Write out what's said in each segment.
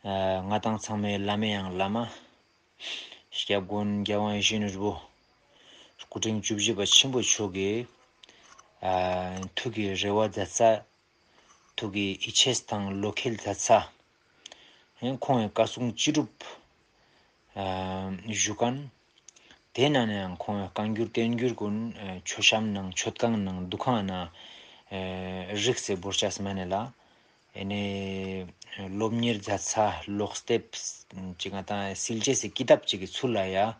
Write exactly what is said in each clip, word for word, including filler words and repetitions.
ང་དང་ཚང་མའི་བླ་མའི་ཡང་བླ་མ། སྐྱབས་མགོན་རྒྱལ་དབང་ཡིད་བཞིན་ནོར་བུ། སྐུ་ཕྲེང་བཅུ་བཞི་པ་ཆེན་པོ་མཆོག་གིས། ཐུགས་ཀྱི་རེ་བ་མཛད་ས། ཐུགས་ཀྱི་ཡིད་ཆེས་དང་བློ་འཁེལ་མཛད་ས། ཁོང་གི་བཀའ་གསུང་ཅི་སྒྲུབ་ཞུ་མཁན། དེ་ནང་ནས་ཡང་ཁོང་བཀའ་འགྱུར་བསྟན་འགྱུར་ཀུན་མཆོད་བཤམས་ནང་མཆོད་ཁང་ནང་འདུ་ཁང་ན་རིགས་སེ་བོར་ཆ་སྨན་ནས་ལ། ཨེ་ནས་སློབ་གཉེར་མཛད་ས་ཀློག་དེབ་ཅིག་ང་དང་སིལ་ཅེས་སི་ཀི་དེབ་ཅིག་གི་ཚུལ་ལ་ཡ།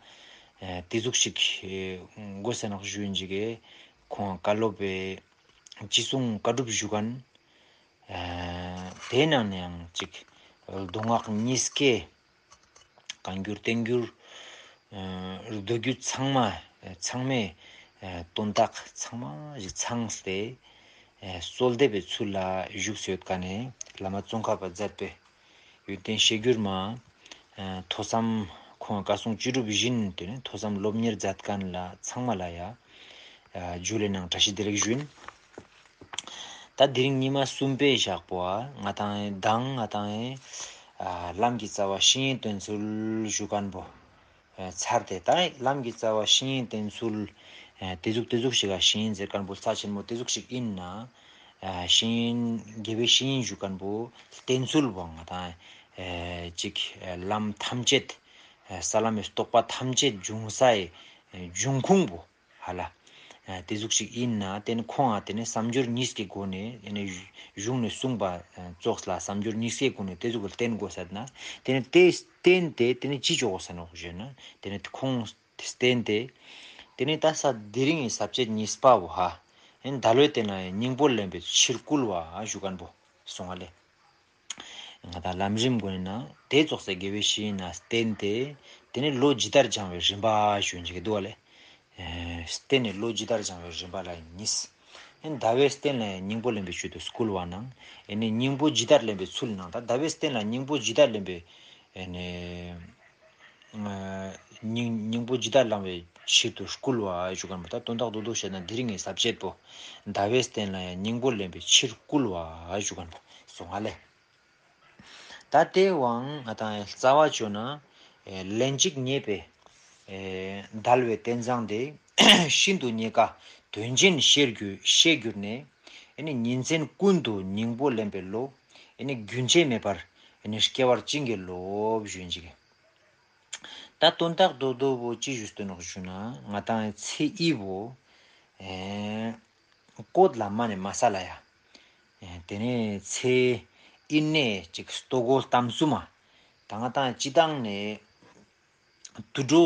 དེ་ཟུག་ཞིག་དགོས་ས་ནག་ཞུ་ཡིན་ཅིག་གི་ཁོང་བཀའ་སློབ་པའི་ཅི་གསུང་བཀའ་སྒྲུབ་ཞུ་མཁན། དེའི་ནང་ནས་ཡང་ཅིག་མདོ་སྔགས་གཉིས་ཀའི་བཀའ་འགྱུར་བསྟན་འགྱུར། མདོ་རྒྱུད་ཚང་མ་ཚང་མའི་དོན་དག་ཚང་མ་ཞིག་ཚང་སྟེ། གསོལ་འདེབས་པའི་ཚུལ་ལ་བཞུགས་སུ་ཡོད་མཁན་ནས་བླ་མ་ཙོང་ཁ་པ་མཛད་པའི་ཡོན་ཏན་བཤད་འགྱུར་མ། ཐོས་བསམ་ཁོང་བཀའ་གསུང་ཅི་སྒྲུབ་བཞིན་དེ་ནས་ཐོས་བསམ་སློབ་གཉེར་མཛད་མཁན་ལ་ཚང་མ་ལ་ཡ། ཇུ་ལེ་ནང་བཀྲ་ཤིས་བདེ་ལེགས་ཞུ་ཡིན། ད་དེ་རིང་ཉི་མ་གསུམ་པའི་ཞག་པོ་ང་དང་མདང་ང་དང་ཨེ་ལམ་གྱི་རྩ་བ་བཤེས་གཉེན་བསྟེན་ཚུལ་ཞུ་མཁན་པོ་ཚར་ཏེ། ད་ལམ་གྱི་རྩ་བ་བཤེས་གཉེན་བསྟེན་ཚུལ་དེ་ཟུག་དེ་ཟུག་ཞིག་ག་བཤེས་གཉེན་ཟེར་མཁན་པོ་རྩ་ཆེན་མོ་དེ་ཟུག་ཞིག་ཡིན་ན། བཤེས་གཉེན་དགེ་བའི་བཤེས་གཉེན་ཞུ་མཁན་པོ་བསྟེན་ཚུལ་བོ་ང་དང་ཅིག་ལམ་ཐམས་ཅད་ས་ལམ་གྱི་རྟོགས་པ་ཐམས་ཅད་འབྱུང་སའི་འབྱུང་ཁུངས་པོ། ཧ་ལ། དེ་ཟུག་ཞིག་ཡིན་ན་དེ་ནི་ཁོང་ང་དེ་ནི་བསམ་སྦྱོར་གཉིས་ཀྱི་སྒོ་ནས་དེ་ནི་གཞུང་ནས་གསུངས་པ་ཙོགས་ལ་བསམ་སྦྱོར་གཉིས་ཀྱི་སྒོ་ནས་དེ་ཟུག་ལ་བསྟེན་དགོས་ཟེར་ན། དེ་ནི་དེ་བསྟེན་ཏེ་དེ་ནི་ཅི་ཆོག་གོ་ཟེར་ནོ་ཞེ་ན། དེ་ནི་ཁོང་བསྟེན་ཏེ། དེ་ནི་ད་ས་དེ་རིང་གི་ས་བཅད་གཉིས་པ་བོ་ཧ། ཨེ་ནི་ད་ལོའི་སྟེང་ན་སྙིང་པོ་ལེན་པའི་ཕྱིར་བསྐུལ་བ་ཞུ་མཁན་པོ་སོང་ང་ལེ། ང་དང་ལམ་རིམ་དགོས་ན་དེ་ཙོགས་སེ་དགེ་བའི་བཤེས་གཉེན་ན་བསྟེན་ཏེ། དེ་ནས་ལོ་ཇི་ལྟར་སྦྱང་བའི་རིམ་པ་ཞུ་འཇིག་འདུག་བ་ལས། བསྟེན་ནས་ལོ་ཇི་ལྟར་སྦྱང་བའི་རིམ་པ་ལ་གཉིས། ཟླ་བའི་སྟེང་ལ་སྙིང་པོ་ལེན་པའི་ཆེད་དུ་བསྐུལ་བ་ནང་། ཨེ་ནས་སྙིང་པོ་ཇི་ལྟར་ལེན་པའི་ཚུལ་ནང་། ད་ཟླ་བའི་སྟེང་ལ་སྙིང་པོ་ཇི་ལྟར་ལེན་པའི། ཨེ་ནས། སྙིང་སྙིང་པོ་ཇི་ལྟར་བླང་བའི་ཕྱིར་དུ་བསྐུལ་བ་ཞུ་མཁན་པོ། ད་དོན་དག་རྡོག་རྡོག་བཤད་ན་དེ་རིང་གི་ས་བཅད་པོ། ཟླ་བའི་སྟེང་ལ་ཡང་སྙིང་པོ་ལེན་པའི་ཕྱིར་བསྐུལ་བ་ཞུ་མཁན་པོ་སོང་ང་ལས། ད་དེ་བའང་ང་དང་རྩ་བ་བཅོས་ན། ལན་གཅིག་རྙེད་པའི། དལ་བའི་རྟེན་བཟང་དེ། ཤིན་ཏུ་རྙེད་དཀའ་དོན་ཆེན་ཤེས་གྱུར་ཤེས་གྱུར་ནས། ཨེ་ནི་ཉིན་མཚན་ཀུན་ཏུ་སྙིང་པོ་ལེན་པའི་བློ། ཨེ་ནི་རྒྱུན་ཆད་མེད་པར་ཨེ་ནི་སྐྱེ་བར་བྱིན་གྱིས་རློབས་ཞུ་ཡིན་ཅིག་ད་དོན་དག་རྡོག་རྡོག་པོ་ཅི་ཞུས་ཏེ་ནོག་ཞུ་ན། ང་དང་ཚེ་ཨི་བོ། ཨེ། བཀོད་ལ་མ་ནས་མ་ས་ལ་ཡ། ཨེ། དེ་ནས་ཚེ་ཨི་ནས་ཅིག་ལྟོ་གོས་གཏམ་གསུམ་མ། ད་ང་དང་སྤྱི་བཏང་ནས་དུད་འགྲོ་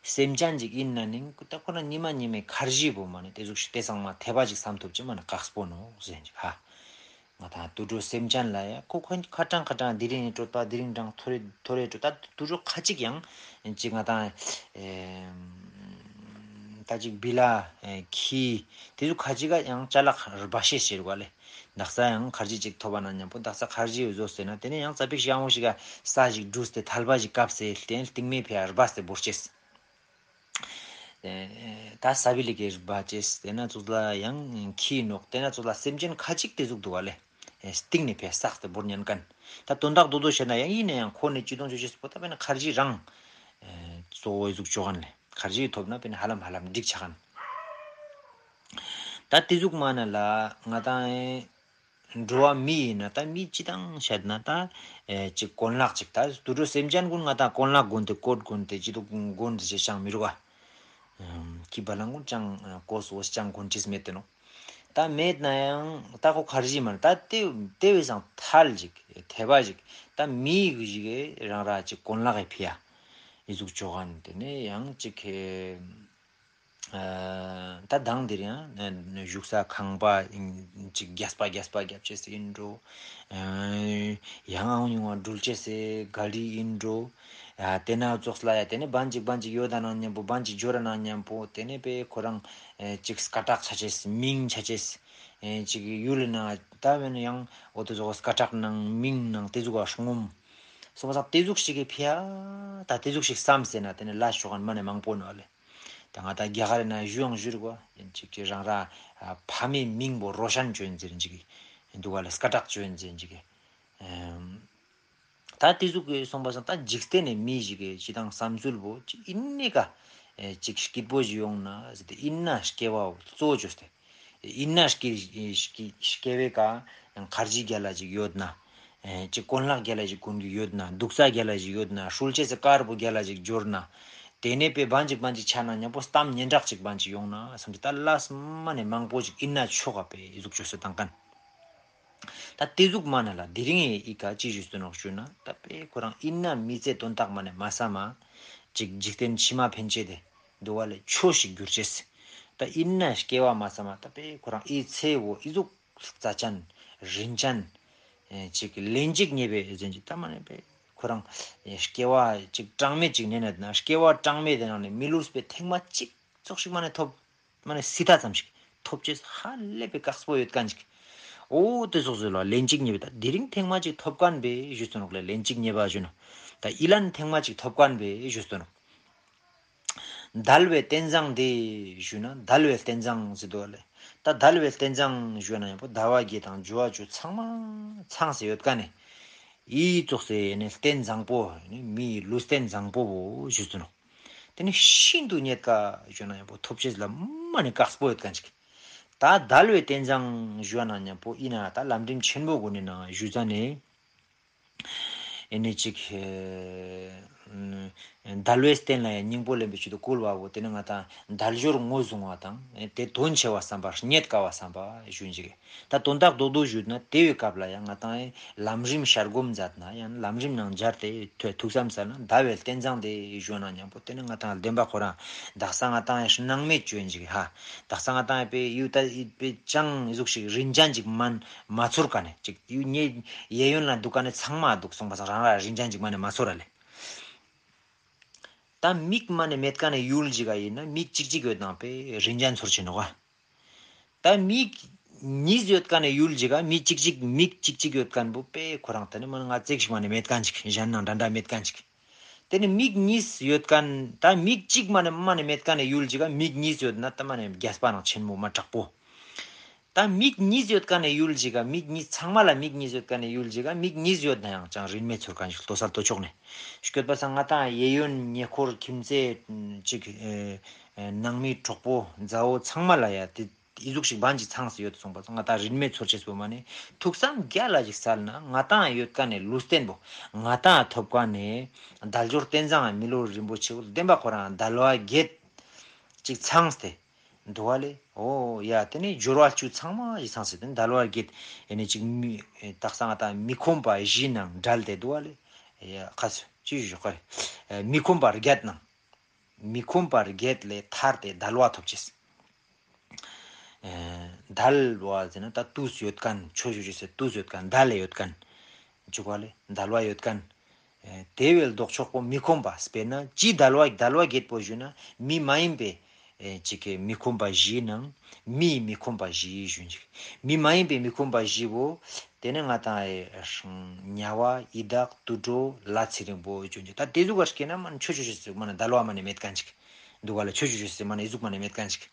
སེམས་ཅན་ཅིག་ཡིན་ན་ནིང་ད་ཁོ་ན་ཉི་མ་ཉི་མའི་ཁར་ཇི་བོ་མ་ནས་དེ་ཟུག་ཞིག་དེ་ཚང་མ་དད་པ་ཅིག་བསམ་ཐུབ་ཅིག་མ་ནས་དཀགས་པོ་ནོག་ཟེར་ཅིག་ཧ། ང་དང་དུད་འགྲོ་སེམས་ཅན་ལ་ཡ་ཁོ་ཁོ་ཁ་གྲང་ཁ་གྲང་དེ་རིང་ནས་སྤྲོད་པ་དེ་རིང་གྲང་ཐོ་རེ་ཐོ་རེ་སྤྲོད་ད་དུད་འགྲོ་ཁ་ཅིག་ཡང་ཅིག་ང་དང་ད་ཅིག་བི་ལ་ཁྱི་དེ་ཚོ་ཁ་ཅིག་ག་ཡང་ཅ་ལག་རུ་སྦ་ཤེས་ཟེར་བ་ལས། འདག་ས་ཡང་ཁར་ཇི་ཅིག་ཐོབ་པ་ན་མཉམ་པོ་འདག་ས་ཁར་ཇི་བཟོ་ཟེར་ན་དེ་ནས་ཡང་ཙ་པིག་ཞིག་ཨང་བོ་ཞིག་ག་ས་ཞིག་བསྒྲུབས་ཏེ་ཐལ་བ་ཞིག་བཀབ་སྟེ་སྟེང་མའི་ཕི་ཡ་རུ་སྦ་སྟེ་བོར་ཅེས། ད་ས་བི་ལི་ཀའི་རུ་སྦ་ཅེས་དེ་ན་ཚོ་ལ་ཡང་ཁྱི་ནོག་དེ་ན་ཚོ་ལ་སེམས་ཅན་ཁ་ཅིག་དེ་ཟུག་འདུག་བ་ལས། སྟེང་ནས་ཕེ་བསགས་ཏེ་བོར་ཉན་མཁན། ད་དོན་དག་རྡོག་རྡོག་བཤད་ན་ཡང་ཡིན་ན་ཡང་ཁོ་ནས་ཅི་གཏོང་ཆོག་ཅེས་པོ་ད་དཔེར་ན་ཁར་ཇི་རང་གཙོ་བོ་ཟུག་ཅོ་གན་ལས་ཁར་ཇི་ཐོབ་ན་དཔེར་ན་ཧ་ལམ་ཧ་ལམ་འགྲིག་ཆ་གན། ད་དེ་ཟུག་མ་ན་ལ་ང་དང་འགྲོ་བ་མི་ཡིན་ན་ད་མི་སྤྱི་བཏང་བཤད་ན་ད་ཨེ་ཅིག་གོན་ལག་ཅིག་ད་དུད་འགྲོ་སེམས་ཅན་ཀུན་ང་དང་གོན་ལག་གོན་ཏེ་ཀོཊ་གོན་ཏེ་ཅི་ཏུ་གོན་ཏེ་ཅི་ཅང་མི་རུ་ག་ཁྱི་བ་ལང་ཀུན་ཅང་ཀོ་སོ་ཅང་གོན་ཅིས་མེད་དེ་ནོ། ད་མེད་ན་ཡང་ད་ཁོ་ཁར་ཇི་མ་ད་དེ་དེ་བས་སང་ཐལ་ཅིག་ཐེ་བ་ཅིག་ད་མི་གི་ཞིག་རང་ར་ཅིག་གོན་ལག་གི་ཕི་ཡ་ཨི་ཟུག་ཅོ་གན་དེ་ནས་ཡང་ཅིག་ཨ། ད་དང་འདིར་ཡང་བཞུགས་ས་ཁང་པ་ཅིག་རྒྱས་པ་རྒྱས་པ་རྒྱབ་ཅེས་ཡིན་འགྲོ། ཡང་ཨང་ཉུང་བ་འགྲུལ་ཅེས་ག་ལི་ཡིན་འགྲོ། དེ་ན་ཙོགས་ལ་ཡ་དེ་ནས་བན་ཅིག་བན་ཅིག་ཡོད་ད་ནང་མཉམ་པོ་བན་ཅིག་འབྱོར་ནང་མཉམ་པོ་དེ་ནས་པས་ཁོ་རང་ཅིག་སྐད་གྲགས་ཆ་ཅེས་མིང་ཆ་ཅེས་ཅིག་ཡུལ་ན་ད་བན་ཡང་འོ་དེ་ཙོགས་སྐད་གྲགས་ནང་མིང་ནང་དེ་ཟུག་ག་སྔོམ། སོ་པ་སང་དེ་ཟུག་ཞིག་གི་ཕི་ཡ་ད་དེ་ཟུག་ཞིག་བསམ་ཟེར་ན་དེ་ནས་ལ་ཤོག་གན་མ་ནས་མང་པོ་ནོ་ལེ། ད་ང་ད་རྒྱ་གར་ན་བཞུགས་ཡང་བཞུགས་རུ་གོ་ཡིན་ཅིག་ཅིག་རང་ར་ཕ་མའི་མིང་པོ་རོ་ཤན་ཅོ་ཡིན་ཟེར་ཅིག་འདུག་ག་ལ་སྐད་གྲགས་ཅོ་ཡིན་ཟེར་ཅིག་ཨེམ། ད་དེ་ཟུག་གི་སོང་པ་སང་ད་འཇིག་རྟེན་ནས་མི་ཞིག་གི་ཅི་དང་བསམ་ཚུལ་བོ་ཅི་ཨིན་ནི་ཀ་ཨེ་ཅིག་སྐྱིད་པོ་ཞིག་ཡོང་ན་ཟེར་ཏེ་ཨིན་ན་སྐྱེ་བ་བོ་གཙོ་བཅོས་ཏེ་ཨིན་ན་སྐྱེ་སྐྱེ་སྐྱེ་བའི་ཀ་ཁར་ཇི་རྒྱལ་ལ་ཅིག་ཡོད་ན་ཨེ་ཅིག་གོན་ལག་རྒྱལ་ལ་ཅིག་གོན་གི་ཡོད་ན་འདུག་ས་རྒྱལ་ལ་ཅིག་ཡོད་ན་ཧྲུལ་ཆེ་སེ་དཀར་པོ་རྒྱལ་ལ་ཅིག་འབྱོར་ན་དེ་ནས་པའི་བན་ཅིག་བན་ཅིག་ཆ་ན་མཉམ་པོ་གཏམ་སྙན་གྲགས་ཅིག་བན་ཅིག་ཡོང་ན་བསམ་གི་ད་ལས་མ་ནས་མང་པོ་ཅིག་ཨིན་ན་ཆོག་ག་པའི་ཟུག་བཅོས་སེ་བཏང་མཁན། ད་དེ་ཟུག་མ་ན་ལ་དེ་རིང་ཨི་ཀ་ཅི་ཞུས་སོ་ནོག་ཞུ་ན་ད་པེ་ཁོ་རང་ཨིན་ན་མི་ཚེ་དོན་དག་མ་ནས་མ་ས་མ་ཅིག་འཇིག་རྟེན་ཕྱི་མ་ཕན་ཆེ་དེ་འདུག་བ་ལས་ཆོས་ཤིག་གྱུར་ཅེས། ད་ཨིན་ན་སྐྱེ་བ་མ་ས་མ་ད་པེ་ཁོ་རང་ཨི་ཚེ་བོ་ཨི་ཟུག་རྩ་ཅན་རིན་ཅན་ཅིག་ལན་ཅིག་རྙེད་པའི་ཟིན་ཅིག་ད་མ་ནས་པེ་ཁོ་རང་སྐྱེ་བ་ཅིག་གྲངས་མེད་ཅིག་ནས་ན་སྐྱེ་བ་གྲངས་མེད་དེ་ནང་ནས་མི་ལུས་པའི་ཐེངས་མ་གཅིག་ཙོག་ཞིག་མ་ནས་ཐོབ། མ་ནས་སྲིད་ད་ཙམ་ཞིག་ཐོབ་ཅེས་ཧ་ལས་པའི་དཀགས་པོ་ཡོད་མཁན་ཅིག་འོ་དེ་སོགས་སུ་ལ་ལན་གཅིག་རྙེད་པའི་ད་དེ་རིང་ཐེངས་མ་གཅིག་ཐོབ་མཁན་པའི་ཞུས་སོ་ནོག་ལས་ལན་གཅིག་རྙེད་པ་ཞུ་ན། ད་ཨི་ལན་ཐེངས་མ་གཅིག་ཐོབ་མཁན་པའི་ཞུས་སོ་ནོག་དལ་བའི་རྟེན་བཟང་དེ་ཞུ་ན་དལ་བའི་རྟེན་བཟང་ཟེར་དོ་ལས། ད་དལ་བའི་རྟེན་བཟང་ཞུ་ན་ཡང་པོ་ཟླ་བ་བརྒྱད་དང་འབྱོར་བ་བཅུ་ཚང་མ་ཚང་སེ་ཡོད་མཁན་ནི། ཨི་ཙོག་སེ་ནི་རྟེན་བཟང་པོ་ནི་མིའི་ལུས་རྟེན་བཟང་པོ་བོ་ཞུས་སོ་ནོག་དེ་ནི་ཤིན་ཏུ་རྙེད་དཀའ་ཞུ་ན་ཡང་པོ་ཐོབ་ཅེས་ལ་མ་ནི་དཀགས་པོ་ཡོད་མཁན་ཅིག་ད་དལ་བའི་རྟེན་བཟང་ཞུ་ན་ཡང་པོ་ཨི་ན་ད་ལམ་རིམ་ཆེན་པོ་གོ་ནི་ན་ཞུ་ཙ་ནི། ཨེ་ནི་ཅིག་ཨེ་དལ་བའི་རྟེན་ལ་ཡང་སྙིང་པོ་ལེན་པའི་ཆེད་དུ་བསྐུལ་བ་བོ་དེ་ནི་ང་དང་དལ་འབྱོར་ངོས་བཟུང་བ་དང་དེ་དོན་ཆེ་བ་བསམ་པ་རྙེད་དཀའ་བ་བསམ་པ་ཞུ་འཇིག་ད་དོན་དག་རྡོག་རྡོག་ཞུས་ན་དེ་བའི་སྐབས་ལ་ཡང་ང་དང་ལམ་རིམ་ཤར་སྒོམ་མཛད་ན་ཡང་ལམ་རིམ་ནང་སྦྱར་ཏེ་ཐོས་ཐུགས་བསམ་ཟབ་ན་ཟླ་བའི་རྟེན་བཟང་དེ་ཞུ་ན་མཉམ་པོ་དེ་ནི་ང་དང་བདེན་པ་ཁོ་རང་དག་ས་ང་དང་སྣང་མེད་བཅོས་འཇིག་ཧ། དག་ས་ང་དང་པའི་ཡུལ་ད་ཡིད་པའི་ཅང་ཟུག་ཞིག་རིན་ཅན་ཅིག་མན་མ་ཚོར་ག་ནས་ཅིག་ཡུལ་ཉེ་གཡས་གཡོན་ལ་འདུག་ག་ནས་ཚང་མ་འདུག་སོང་པ་སང་རང་ར་རིན་ཅན་ཅིག་མ་ནས་མ་ཚོར་ར་ལེ། ད་མིག་མ་ནས་མེད་མཁན་ནས་ཡུལ་ཅིག་ག་ཡིན་ན་མིག་གཅིག་གཅིག་ཡོད་ནང་པའི་རིན་ཅན་ཚོར་ཆེ་ནོག་ད་མིག་གཉིས་ཡོད་མཁན་ནས་ཡུལ་ཅིག་ག་མིག་གཅིག་གཅིག་མིག་གཅིག་གཅིག་ཡོད་མཁན་པོ་པའི་ཁོ་རང་ད་ནི་མ་ནི་ང་བརྩེགས་ཤིག་མ་ནས་མེད་མཁན་ཅིག་གཞན་ནང་འདྲ་འདྲ་མེད་མཁན་ཅིག་དེ་ནི་མིག་གཉིས་ཡོད་མཁན་ད་མིག་གཅིག་མ་ནས་མ་ནས་མེད་མཁན་ནས་ཡུལ་ཅིག་ག་མིག་གཉིས་ཡོད་ན་ད་མ་ནས་རྒྱས་པ་ནང་ཆེན་མོ་མ་དྲག་པོ། ད་མིག་གཉིས་ཡོད་མཁན་ནས་ཡུལ་ཅིག་ག་མིག་གཉིས་ཚང་མ་ལ་མིག་གཉིས་ཡོད་མཁན་ནས་ཡུལ་ཅིག་ག་མིག་གཉིས་ཡོད་ན་ཡང་ཅང་རིན་མེད་ཚོར་མཁན་ཞིག་ལྟོ་ས་ལྟོ་ཕྱོགས་ནས། སྐྱོད་པ་སང་ང་དང་གཡས་གཡོན་ཉེ་འཁོར་ཁྱིམ་མཚེས་ཅིག་ཨེ་ཨེ་ནང་མི་གྲོགས་པོ་མཛའ་བོ་ཚང་མ་ལ་ཡ་དེ་ཨི་ཟུག་ཞིག་བན་ཅིག་ཚང་སེ་ཡོད་སོང་པ་སང་ང་དང་རིན་མེད་ཚོར་ཅེས་པོ་མ་ནི་ཐུགས་བསམ་རྒྱ་ལ་ཞིག་སལ་ན་ང་དང་ཡོད་མཁན་ནས་ལུས་རྟེན་པོ་ང་དང་ཐོབ་མཁན་ནས་དལ་འབྱོར་རྟེན་བཟང་མི་ལུས་རིན་པོ་ཆེ་བོ་བདེན་པ་ཁོ་རང་དལ་བ་བརྒྱད་ཅིག་ཚང་སྟེ། འདུག་བ་ལེ། ཨོ་ཡ་དེ་ནས་སྦྱོར་བ་བཅུ་ཚང་མ་ཞིག་ཚང་སེ་དེ་དལ་བ་བརྒྱད་ཨེ་ནས་ཅིག་མི་ཨེ་དག་ས་ང་དང་མི་ཁོམ་པ་བཞི་ནང་འབྲལ་ཏེ་འདུག་བ་ལེ། ཡ་ཁ་སུ་ཅི་ཞུ་ཞུ་ཁ་རེ། ཨེ་མི་ཁོམ་པ་བརྒྱད་ནང་། མི་ཁོམ་པ་བརྒྱད་ལས་ཐར་ཏེ་དལ་བ་ཐོབ་ཅེས། ཨེ་དལ་བ་ཟེར་ན་ད་དུས་ཡོད་མཁན་ཆོས་ཞུ་ཅེས་སེ་དུས་ཡོད་མཁན་དལ་ལ་ཡོད་མཁན། འཇུག་པ་ལས་དལ་བ་ཡོད་མཁན། ཨེ་དེ་བས་ལྡོག་ཕྱོགས་པོ་མི་ཁོམ་པ་དཔེར་ན་ཅི་དལ་བ་དལ་བ་བརྒྱད་པོ་ཞུ་ན་མི་མ་ཡིན་པའི་ཨེ་ཅིག་གི་མི་ཁོམ་པ་བཞིའི་ནང་མིའི་མི་ཁོམ་པ་བཞི་ཞུ་འཇུག་མི་མ་ཡིན་པའི་མི་ཁོམ་པ་བཞི་བོ་དེ་ནི་ང་དང་ཨེ་དམྱལ་བ་ཡི་དྭགས་དུད་འགྲོ་ལྷ་ཚེ་རིང་པོ་ཞུ་འཇུག་ད་དེ་ཟུག་ག་སྐྱེས་ན་མ་ནི་ཆོས་ཆོས་ཆོས་ཟུག་མ་ནི་དལ་བ་མ་ནི་མེད་མཁན་ཅིག་འདུག་ག་ལ་ཆོས་ཆོས་ཆོས་ཟུག་མ་ནི་ཨི་ཟུག་མ་ནི་མེད་མཁན་ཅིག་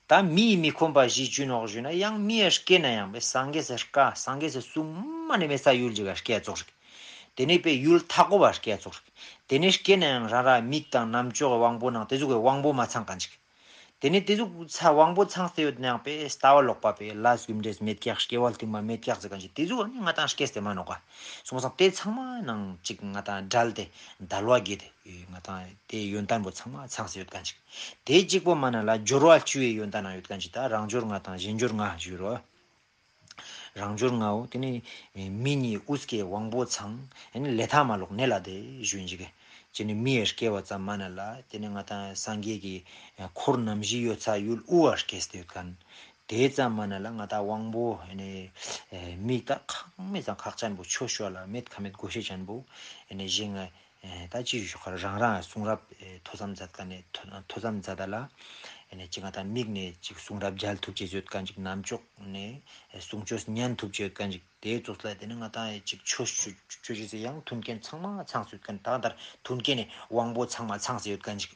ད་མིའི་མི་ཁོམ་པ་བཞི་བཅུ་ནོག་ཞུ་ན་ཡང་མི་ཡ་སྐྱེས་ན་ཡང་བས་སངས་རྒྱས་སི་བཀའ་སངས་རྒྱས་སི་གསུང་མ་ནི་མེད་ས་ཡུལ་ཅིག་ག་སྐྱེས་ཙོག་རིག་དེ་ནས་པའི་ཡུལ་མཐའ་འཁོབ་པ་སྐྱེས་ཙོག་རིག་དེ་ནས་སྐྱེས་ན་ཡང་རང་ར་མིག་དང་རྣམ་ཅོག་གི་དབང་པོ་ནང་དེ་ཟུག་གི་དབང་པོ་མ་ཚང་མཁན་ཅིག་དེ་ནས་དེ་ཟུག་ཚ་དབང་པོ་ཚང་སྟེ་ཡོད་ན་ཡང་པའི་ལྟ་བ་ལོག་པ་པའི་ལས་རྒྱུ་འབྲས་མེད་ཀྱག་སྐྱེ་བ་རྟིང་མ་མེད་ཀྱག་ཟེར་མཁན་ཅིག་དེ་ཟུག་ནི་ང་དང་སྐྱེས་ཏེ་མ་ནོག་ག་སོང་ཙང་དེ་ཚང་མ་ནང་ཅིག་ང་དང་བྲལ་ཏེ་དལ་བ་བརྒྱད་དེ་ང་དང་དེ་ཡོན་ཏན་པོ་ཚང་མ་ཚང་སེ་ཡོད་མཁན་ཅིག་དེ་གཅིག་པོ་མ་ན་ལ་སྦྱོར་བ་བཅུ་ཡི་ཡོན་ཏན་ནང་ཡོད་མཁན་ཅིག་ད་རང་སྦྱོར་ལྔ་དང་གཞན་སྦྱོར་ལྔ་ཞུ་རོ། རང་སྦྱོར་ལྔའོ་དེ་ནི་མི་ཉིད་དབུ་སྐྱེས་དབང་པོ་ཚང་ཨ་ནི་ལས་མཐའ་མ་ལོག་གནས་ལ་དེ་ཞུ་འཇིག་ཅི་ནི་མི་ཡི་སྐྱེ་བ་ཙམ་མ་ན་ལ་དེ་ནི་ང་དང་སངས་རྒྱས་ཀྱི་འཁོར་རྣམ་བཞི་ཡོད་ས་ཡུལ་དབུ་བ་སྐྱེས་ཏེ་ཡོད་མཁན། དེ་ཙམ་མ་ན་ལ་ང་དང་དབང་པོ་ཨ་ནི་མིག་ད་ཁག་མེད་ཙང་ཁག་ཅན་པོ་ཆོས་ཤོད་ལ་མེད་ཁ་མེད་དགོས་ཤེས་ཅན་པོ་ཨ་ནི་གཞན་ཨེ་ད་ཅི་ཞུ་ཁར་རང་རང་གསུང་རབ་ཨེ་ཐོས་བསམ་མཛད་མཁན་ནས་ཐོས་ཐོས་བསམ་མཛད་ད་ལ་ཨེ་ནས་ཅི་ང་དང་མིག་ནས་ཅིག་གསུང་རབ་མཇལ་ཐུབ་ཅེས་ཡོད་མཁན་ཅིག་རྣམ་ཅོག་ནས་ཨེ་གསུང་ཆོས་ཉན་ཐུབ་ཅེས་ཡོད་མཁན་ཅིག་དེའི་ཚོགས་ལ་དེ་ནི་ང་དང་ཨེ་ཅིག་ཆོས་ཆོས་ཆོས་ཅེས་ཡང་མཐུན་རྐྱེན་ཚང་མ་ཚང་སེ་ཡོད་མཁན་ད་ལྟར་མཐུན་རྐྱེན་ནས་དབང་པོ་ཚང་མ་ཚང་སེ་ཡོད་མཁན་ཅིག་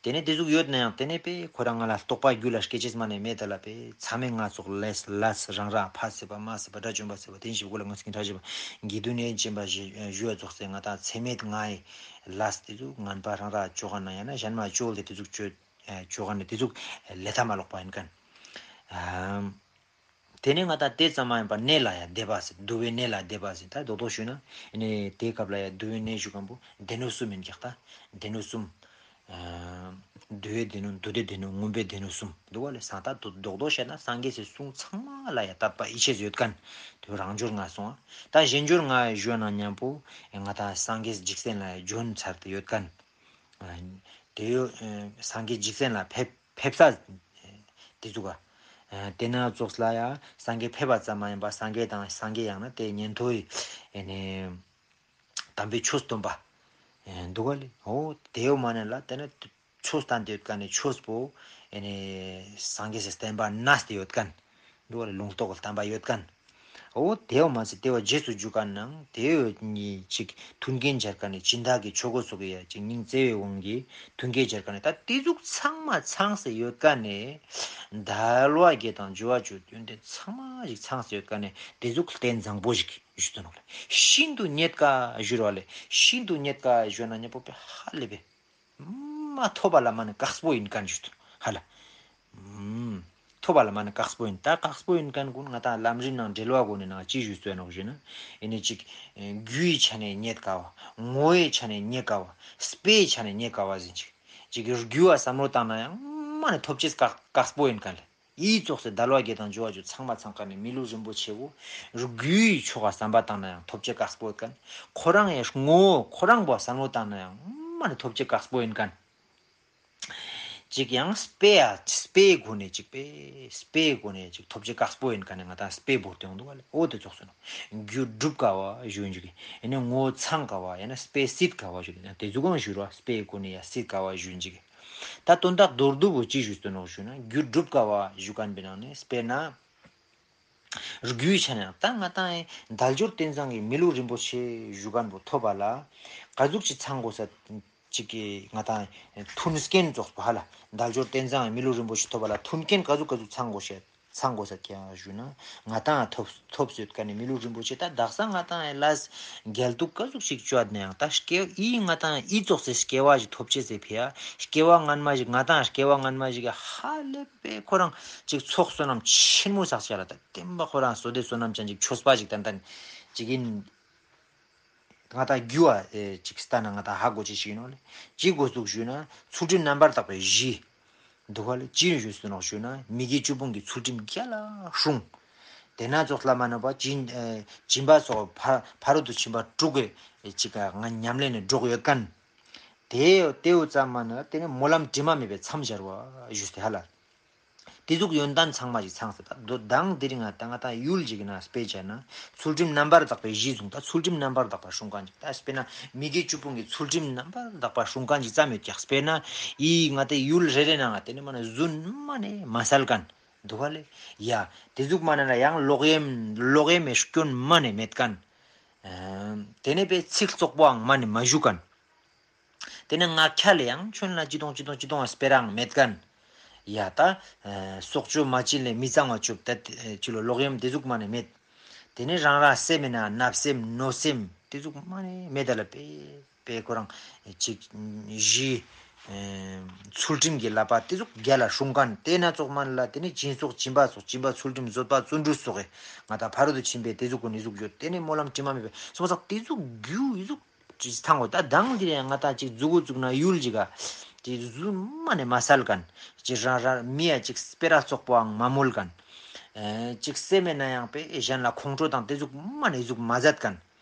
དེ་ནས་དེ་ཟུག་ཡོད་ན་ཡང་དེ་ནས་པས་ཁོ་རང་ང་ལ་རྟོགས་པ་རྒྱུད་ལ་སྐྱེ་ཅེས་མ་ནས་མེད་ད་ལ་པས་ཚ་མེད་ང་ཚོགས་ལས་ལས་རང་ར་ཕ་སྲིད་པ་མ་སྲིད་པ་དགྲ་བཅོམ་པ་སྲིད་པ་དེ་བཞི་པོ་ལ་ངོས་ཟིན་གྲ་བཞི་པ་དགེ་འདུན་ནས་སྦྱིན་པ་ཞུ་ཡ་ཙོགས་སེ་ང་དང་ཚེ་མེད་ང་ཡི་ལས་དེ་ཟུག་ངན་པ་རང་ར་བཅོ་ག་ན་ཡང་ན་གཞན་མ་བཅོལ་ཏེ་དེ་ཟུག་བཅོ་བཅོ་ག་ན་དེ་ཟུག་ལས་ཐ་མ་ལོག་པ་ཡིན་ཀན། དེ་ནས་ང་ད་དེ་ཙམ་མ་ཡིན་པར་གནས་ལ་ཡང་བསྡད་པ་ཟེར། འདུལ་བའི་གནས་ལ་བསྡད་པ་ཟེར། ད་རྡོག་རྡོག་ཞུས་ན་ཨ་ནི་དེའི་སྐབས་ལ་ཡང་འདུལ་བའི་གནས་ཞུ་མཁན་པོ་སྡེ་སྣོད་གསུམ་ཡིན་ཀྱག་ད། སྡེ་སྣོད་གསུམ། ཨ་འདུལ་བའི་སྡེ་སྣོད། མདོ་སྡེའི་སྡེ་སྣོད། མངོན་པའི་སྡེ་སྣོད་གསུམ་འདུག་བ་ལས་སང་ད་རྡོག་རྡོག་བཤད་ན་སངས་རྒྱས་སི་གསུང་ཚང་མ་ལ་ཡང་དད་པ་ཡིད་ཆེས་ཡོད་མཁན། དེ་རང་འབྱོར་ལྔ་སོང་ཨ། ད་གཞན་འབྱོར་ལྔ་ཞུ་ན་མཉམ་པོ་ང་ད་སངས་རྒྱས་འཇིག་རྟེན་ལ་བྱོན་ཚར་ཏེ་ཡོད་མཁན། དེ་ཡོད། སངས་རྒྱས་འཇིག་རྟེན་ལ་ཕེབས་ཕེབས་ས་དེ་ཚོ་ག་དེ་ན་ཙོགས་ལ་ཡང་སངས་རྒྱས་ཕེབས་པ་ཙམ་མ་ཡིན་པར་སངས་རྒྱས་དང་སངས་རྒྱས་ཡང་ན་དེ་ཉན་ཐོས་ཡི་ནི་དམ་པའི་ཆོས་སྟོན་པ་འདུག་ག་ལེ། འོ་དེ་ཡོད་མ་ནས་ལ་དེ་ནི་ཆོས་བསྟན་ཏེ་ཡོད་མཁན་ནི་ཆོས་པོ་ཨེ་ནི་སངས་རྒྱས་སི་བསྟན་པ་གནས་ཏེ་ཡོད་མཁན། འདུག་བ་ལས་ལུང་རྟོགས་ཀྱི་བསྟན་པ་ཡོད་མཁན། འོ་དེ་བ་མ་ཚད་དེ་བ་རྗེས་སུ་འཇུག་མཁན་ནང་དེ་བ་ནི་ཅིག་མཐུན་རྐྱེན་སྦྱར་མཁན་ནི་སྦྱིན་བདག་གི་ཆོས་གོས་སོགས་ཀྱི་ཡ་ཅིག་སྙིང་བརྩེ་བའི་དབང་གིས་མཐུན་རྐྱེན་སྦྱར་མཁན་ནི་ད་དེ་ཟུག་ཚང་མ་ཚང་སེ་ཡོད་མཁན་ནི་དལ་བ་བརྒྱད་དང་འབྱོར་བ་བཅུ་ཡོན་ཏན་ཚང་མ་ཞིག་ཚང་སེ་ཡོད་མཁན་ནི་དེ་ཟུག་རྟེན་བཟང་པོ་ཞིག་ཞུ་དོན་ནོ་ལེ། ཤིན་ཏུ་རྙེད་དཀའ་ཞུ་ར་བ་ལེ། ཤིན་ཏུ་རྙེད་དཀའ་ཞུ་ན་མཉམ་པོ་པའི་ཧ་ལས་པའི། མ་ཐོབ་པ་ལ་མ་ནི་དཀགས་པོ་ཡིན་མཁན་ཞུ་དོན་ཧ་ལ། ཐོབ་པ་ལ་མ་ནི་དཀགས་པོ་ཡིན། ད་དཀགས་པོ་ཡིན་མཁན་ཀུན་ང་ད་ལམ་རིམ་ནང་འབྲེལ་བ་སྒོ་ནས་ནང་ཅི་ཞུས་སོ་ནོག་ཞུ་ན། ཨེ་ནི་ཅིག་རྒྱུའི་ཆ་ནས་རྙེད་དཀའ་བ། ངོ་བོའི་ཆ་ནས་རྙེད་དཀའ་བ། དཔེའི་ཆ་ནས་རྙེད་དཀའ་བ་ཟིན་ཅིག་ཅིག་རྒྱུ་བ་བསམ་བློ་བཏང་ན་ཡང་མ་ནི་ཐོབ་ཅེས་དཀགས་དཀགས་པོ་ཡིན་མཁན་ལ། ཨི་ཙོགས་སེ་དལ་བ་བརྒྱད་དང་འབྱོར་བ་བཅུ་ཚང་མ་ཚང་མཁན་ནི་མི་ལུས་རིན་པོ་ཆེ་བོ། རྒྱུའི་ཆོ་ག་བསམ་པ་བཏང་ན་ཡང་ཐོབ་ཅེས་དཀགས་པོ་ཡིན་མཁན། ཁོ་རང་ཡང་ངོ་བོ་ཁོ་རང་བ་བསམ་བློ་བཏང་ན་ཡང་མ་ནི་ཐོབ་ཅེས་དཀགས་པོ་ཡིན་མཁན། ཅིག་ཡང་དཔེ་ཡ་དཔེའི་སྒོ་ནས་ཅིག་དཔེ་དཔེའི་སྒོ་ནས་ཅིག་ཐོབ་ཅེས་དཀགས་པོ་ཡིན་མཁན་ནི་ང་ད་དཔེ་བོར་ཏེ་ཡོང་འདུག་བ་ལེ། འོ་དེ་ཙོགས་སོ་ནོ། རྒྱུ་སྒྲུབ་དཀའ་བ་ཞུ་འཇུག་གི། ཡང་ན་ངོ་བོ་ཚང་དཀའ་བ་ཡང་ན་དཔེ་སྲིད་དཀའ་བ་ཞུ་གི། དེ་ཟུག་གང་ཞུ་ར་དཔེའི་སྒོ་ནས་ཡ་སྲིད་དཀའ་བ་ཞུ་འཇུག་གི། ད་དོན་དག་མདོར་བསྡུས་པོ་ཅི་ཞུས་སོ་ནོག་ཞུ་ན་རྒྱུ་སྒྲུབ་དཀའ་བ་ཞུ་མཁན་པའི་ནང་ནས་དཔེར་ན། རྒྱུའི་ཆ་ནས་ད་ང་དང་དལ་འབྱོར་རྟེན་བཟང་གི་མི་ལུས་རིན་པོ་ཆེ་ཞུ་མཁན་པོ་ཐོབ་པ་ལ་ག་ཟུག་ཅིག་ཚང་དགོས་ས་ཅིག་གི་ང་དང་མཐུན་རྐྱེན་ཙོགས་པོ་ཧ་ལ་དལ་འབྱོར་རྟེན་བཟང་གི་མི་ལུས་རིན་པོ་ཆེ་ཐོབ་པ་ལ་མཐུན་རྐྱེན་ག་ཟུག་ག་ཟུག་ཚང་དགོས་ཤེས། ཚང་དགོས་ས་ཀྱང་ཞུ་ན། ང་དང་ཐོབ་ཐོབ་སོད་ཀ་ནས་མི་ལུས་རིན་པོ་ཆེ་ད་དག་ས་ང་དང་ལ་རྒྱལ་དུ་ག་ཟུག་ཞིག་བཅོ་ནས་ཡང་ད་སྐྱེ་ཨི་ང་དང་ཨི་ཙོགས་སེ་སྐྱེ་བ་ཞིག་ཐོབ་ཆེ་སེ་ཕི་ཡ་སྐྱེ་བ་སྔན་མ་ཞིག་ང་དང་སྐྱེ་བ་སྔན་མ་ཞིག་ཧ་ལས་པའི་ཁོ་རང་ཅིག་ཚོགས་བསོད་ནམས་ཆེན་མོ་བསགས་ཆ་ལ་ད་བསྟན་པ་ཁོ་རང་བསོད་བདེ་བསོད་ནམས་ཅན་ཅིག་ཆོས་པ་ཞིག་ཏན་ཏན་ཅིག་ཡིན། ང་དང་རྒྱུ་བ་ཅིག་ལྟ་ན་ང་དང་ཧ་གོ་ཅི་ཞིག་ཡིན་ནོ་ལེ། ཅི་དགོས་ཟུག་ཞུ་ན་ཚུལ་ཁྲིམས་རྣམ་པར་དག་པའི་གཞི། འདུག་ག་ལ་ཅི་ཡིན་ཞུས་སུ་ནོག་ཞུ་ན་མི་དགེ་བཅུ་སྤོང་གི་ཚུལ་ཁྲིམས་རྒྱ་ལ་སྲུང་། དེ་ན་ཙོགས་ལ་མ་ནོག་པ་སྦྱིན་སྦྱིན་པ་སོགས་ཕ་ཕ་རོལ་ཏུ་ཕྱིན་པ་དྲུག་གི་ཅིག་ང་ཉམས་ལེན་ནས་འགྲོགས་ཡོད་མཁན། དེ་དེའུ་ཙམ་མ་ནོག་དེ་ནི་སྨོན་ལམ་དྲི་མ་མེད་པའི་མཚམས་སྦྱར་བ་ཞུས་ཏེ་ཧ་ལ། དེ་ཟུག་ཡོན་ཏན་ཚང་མ་ཞིག་ཚང་ཟེར་ད་མདོ་དང་དེ་རིང་ང་ད་ང་ད་ཡུལ་ཅིག་ན་དཔེ་བྱས་ན་ཚུལ་ཁྲིམས་རྣམ་པར་དག་པའི་གཞི་བཟུང་ད་ཚུལ་ཁྲིམས་རྣམ་པར་དག་པ་སྲུང་མཁན་ཅིག་ད་དཔེར་ན་མི་དགེ་བཅུ་སྤོང་གི་ཚུལ་ཁྲིམས་རྣམ་པར་དག་པ་སྲུང་མཁན་ཅིག་ཙམ་ཡོད་ཀྱག་དཔེར་ན་ཡིས་ང་ད་ཡུལ་རེ་རེ་ན་ང་དེ་ནི་མ་ནི་རྫུན་མ་ནི་མ་སལ་མཁན་འདུག་ག་ལེ། ཡ་དེ་ཟུག་མ་ནི་ན་ཡང་ལོག་གཡེམ་ལོག་གཡེམ་མེ་སྐྱོན་མ་ནི་མེད་མཁན། དེ་ནི་པའི་ཚིག་བཙོག་པོའང་མ་ནི་མ་ཞུ་མཁན། དེ་ནས་ང་ཁ་ལས་ཡང་ཁྱོད་ལ་ཅི་དང་ཅི་དང་ཅི་དང་སྤེ་རང་མེད་མཁན། ཡ་ད། སྲོག་གཅོད་མ་བྱིན་ལས་མི་གཙང་བ་བཅོབ་ད་ཅི་ལོ་ལོག་གཡེམ་དེ་ཟུག་མ་ནས་མེད། དེ་ནས་རང་ར་སེམས་མེད་ན་བརྣབ་སེམས་གནོད་སེམས་དེ་ཟུག་མ་ནས་མེད་ད་ལ་པེ་པེ་ཁོ་རང་ཅིག་གཞི། ཚུལ་ཁྲིམས་ཀྱི་བསླབ་པ་དེ་ཟུག་རྒྱ་ལ་སྲུང་མཁན་དེ་སྣ་ཚོགས་མ་ལ་དེ་ནས་སྦྱིན་སོགས་སྦྱིན་པ་སོགས་སྦྱིན་པ་ཚུལ་ཁྲིམས་བཟོད་པ་བརྩོན་འགྲུས་སོགས་ང་ད་ཕ་རོལ་ཏུ་ཕྱིན་པའི་དེ་ཟུག་གོ་ནི་ཟུག་ཡོད་དེ་ནས་སྨོན་ལམ་དྲི་མ་མེད་པའི་སོང་ཙང་དེ་ཟུག་རྒྱུ་ཡི་ཟུག་ཅིག་ཚང་གོ་ད་དང་དེ་རེད་ང་ད་ཅིག་མཛུ་གུ་བཙུགས་ན་ཡུལ་ཅིག་ག་ཅིག་རྫུན་མ་ནས་མ་སལ་མཁན། ཅིག་རང་རང་མི་ཡ་ཅིག་སྤེ་ར་བཙོག་པོའང་མ་མོལ་མཁན། ཅིག་སེམས་མེད་ན་ཡང་པས་གཞན་ལ་ཁོང་ཁྲོ་དང་དེ་ཟུག་མ་ནས་ཟུག་མ་མཛད་མཁན།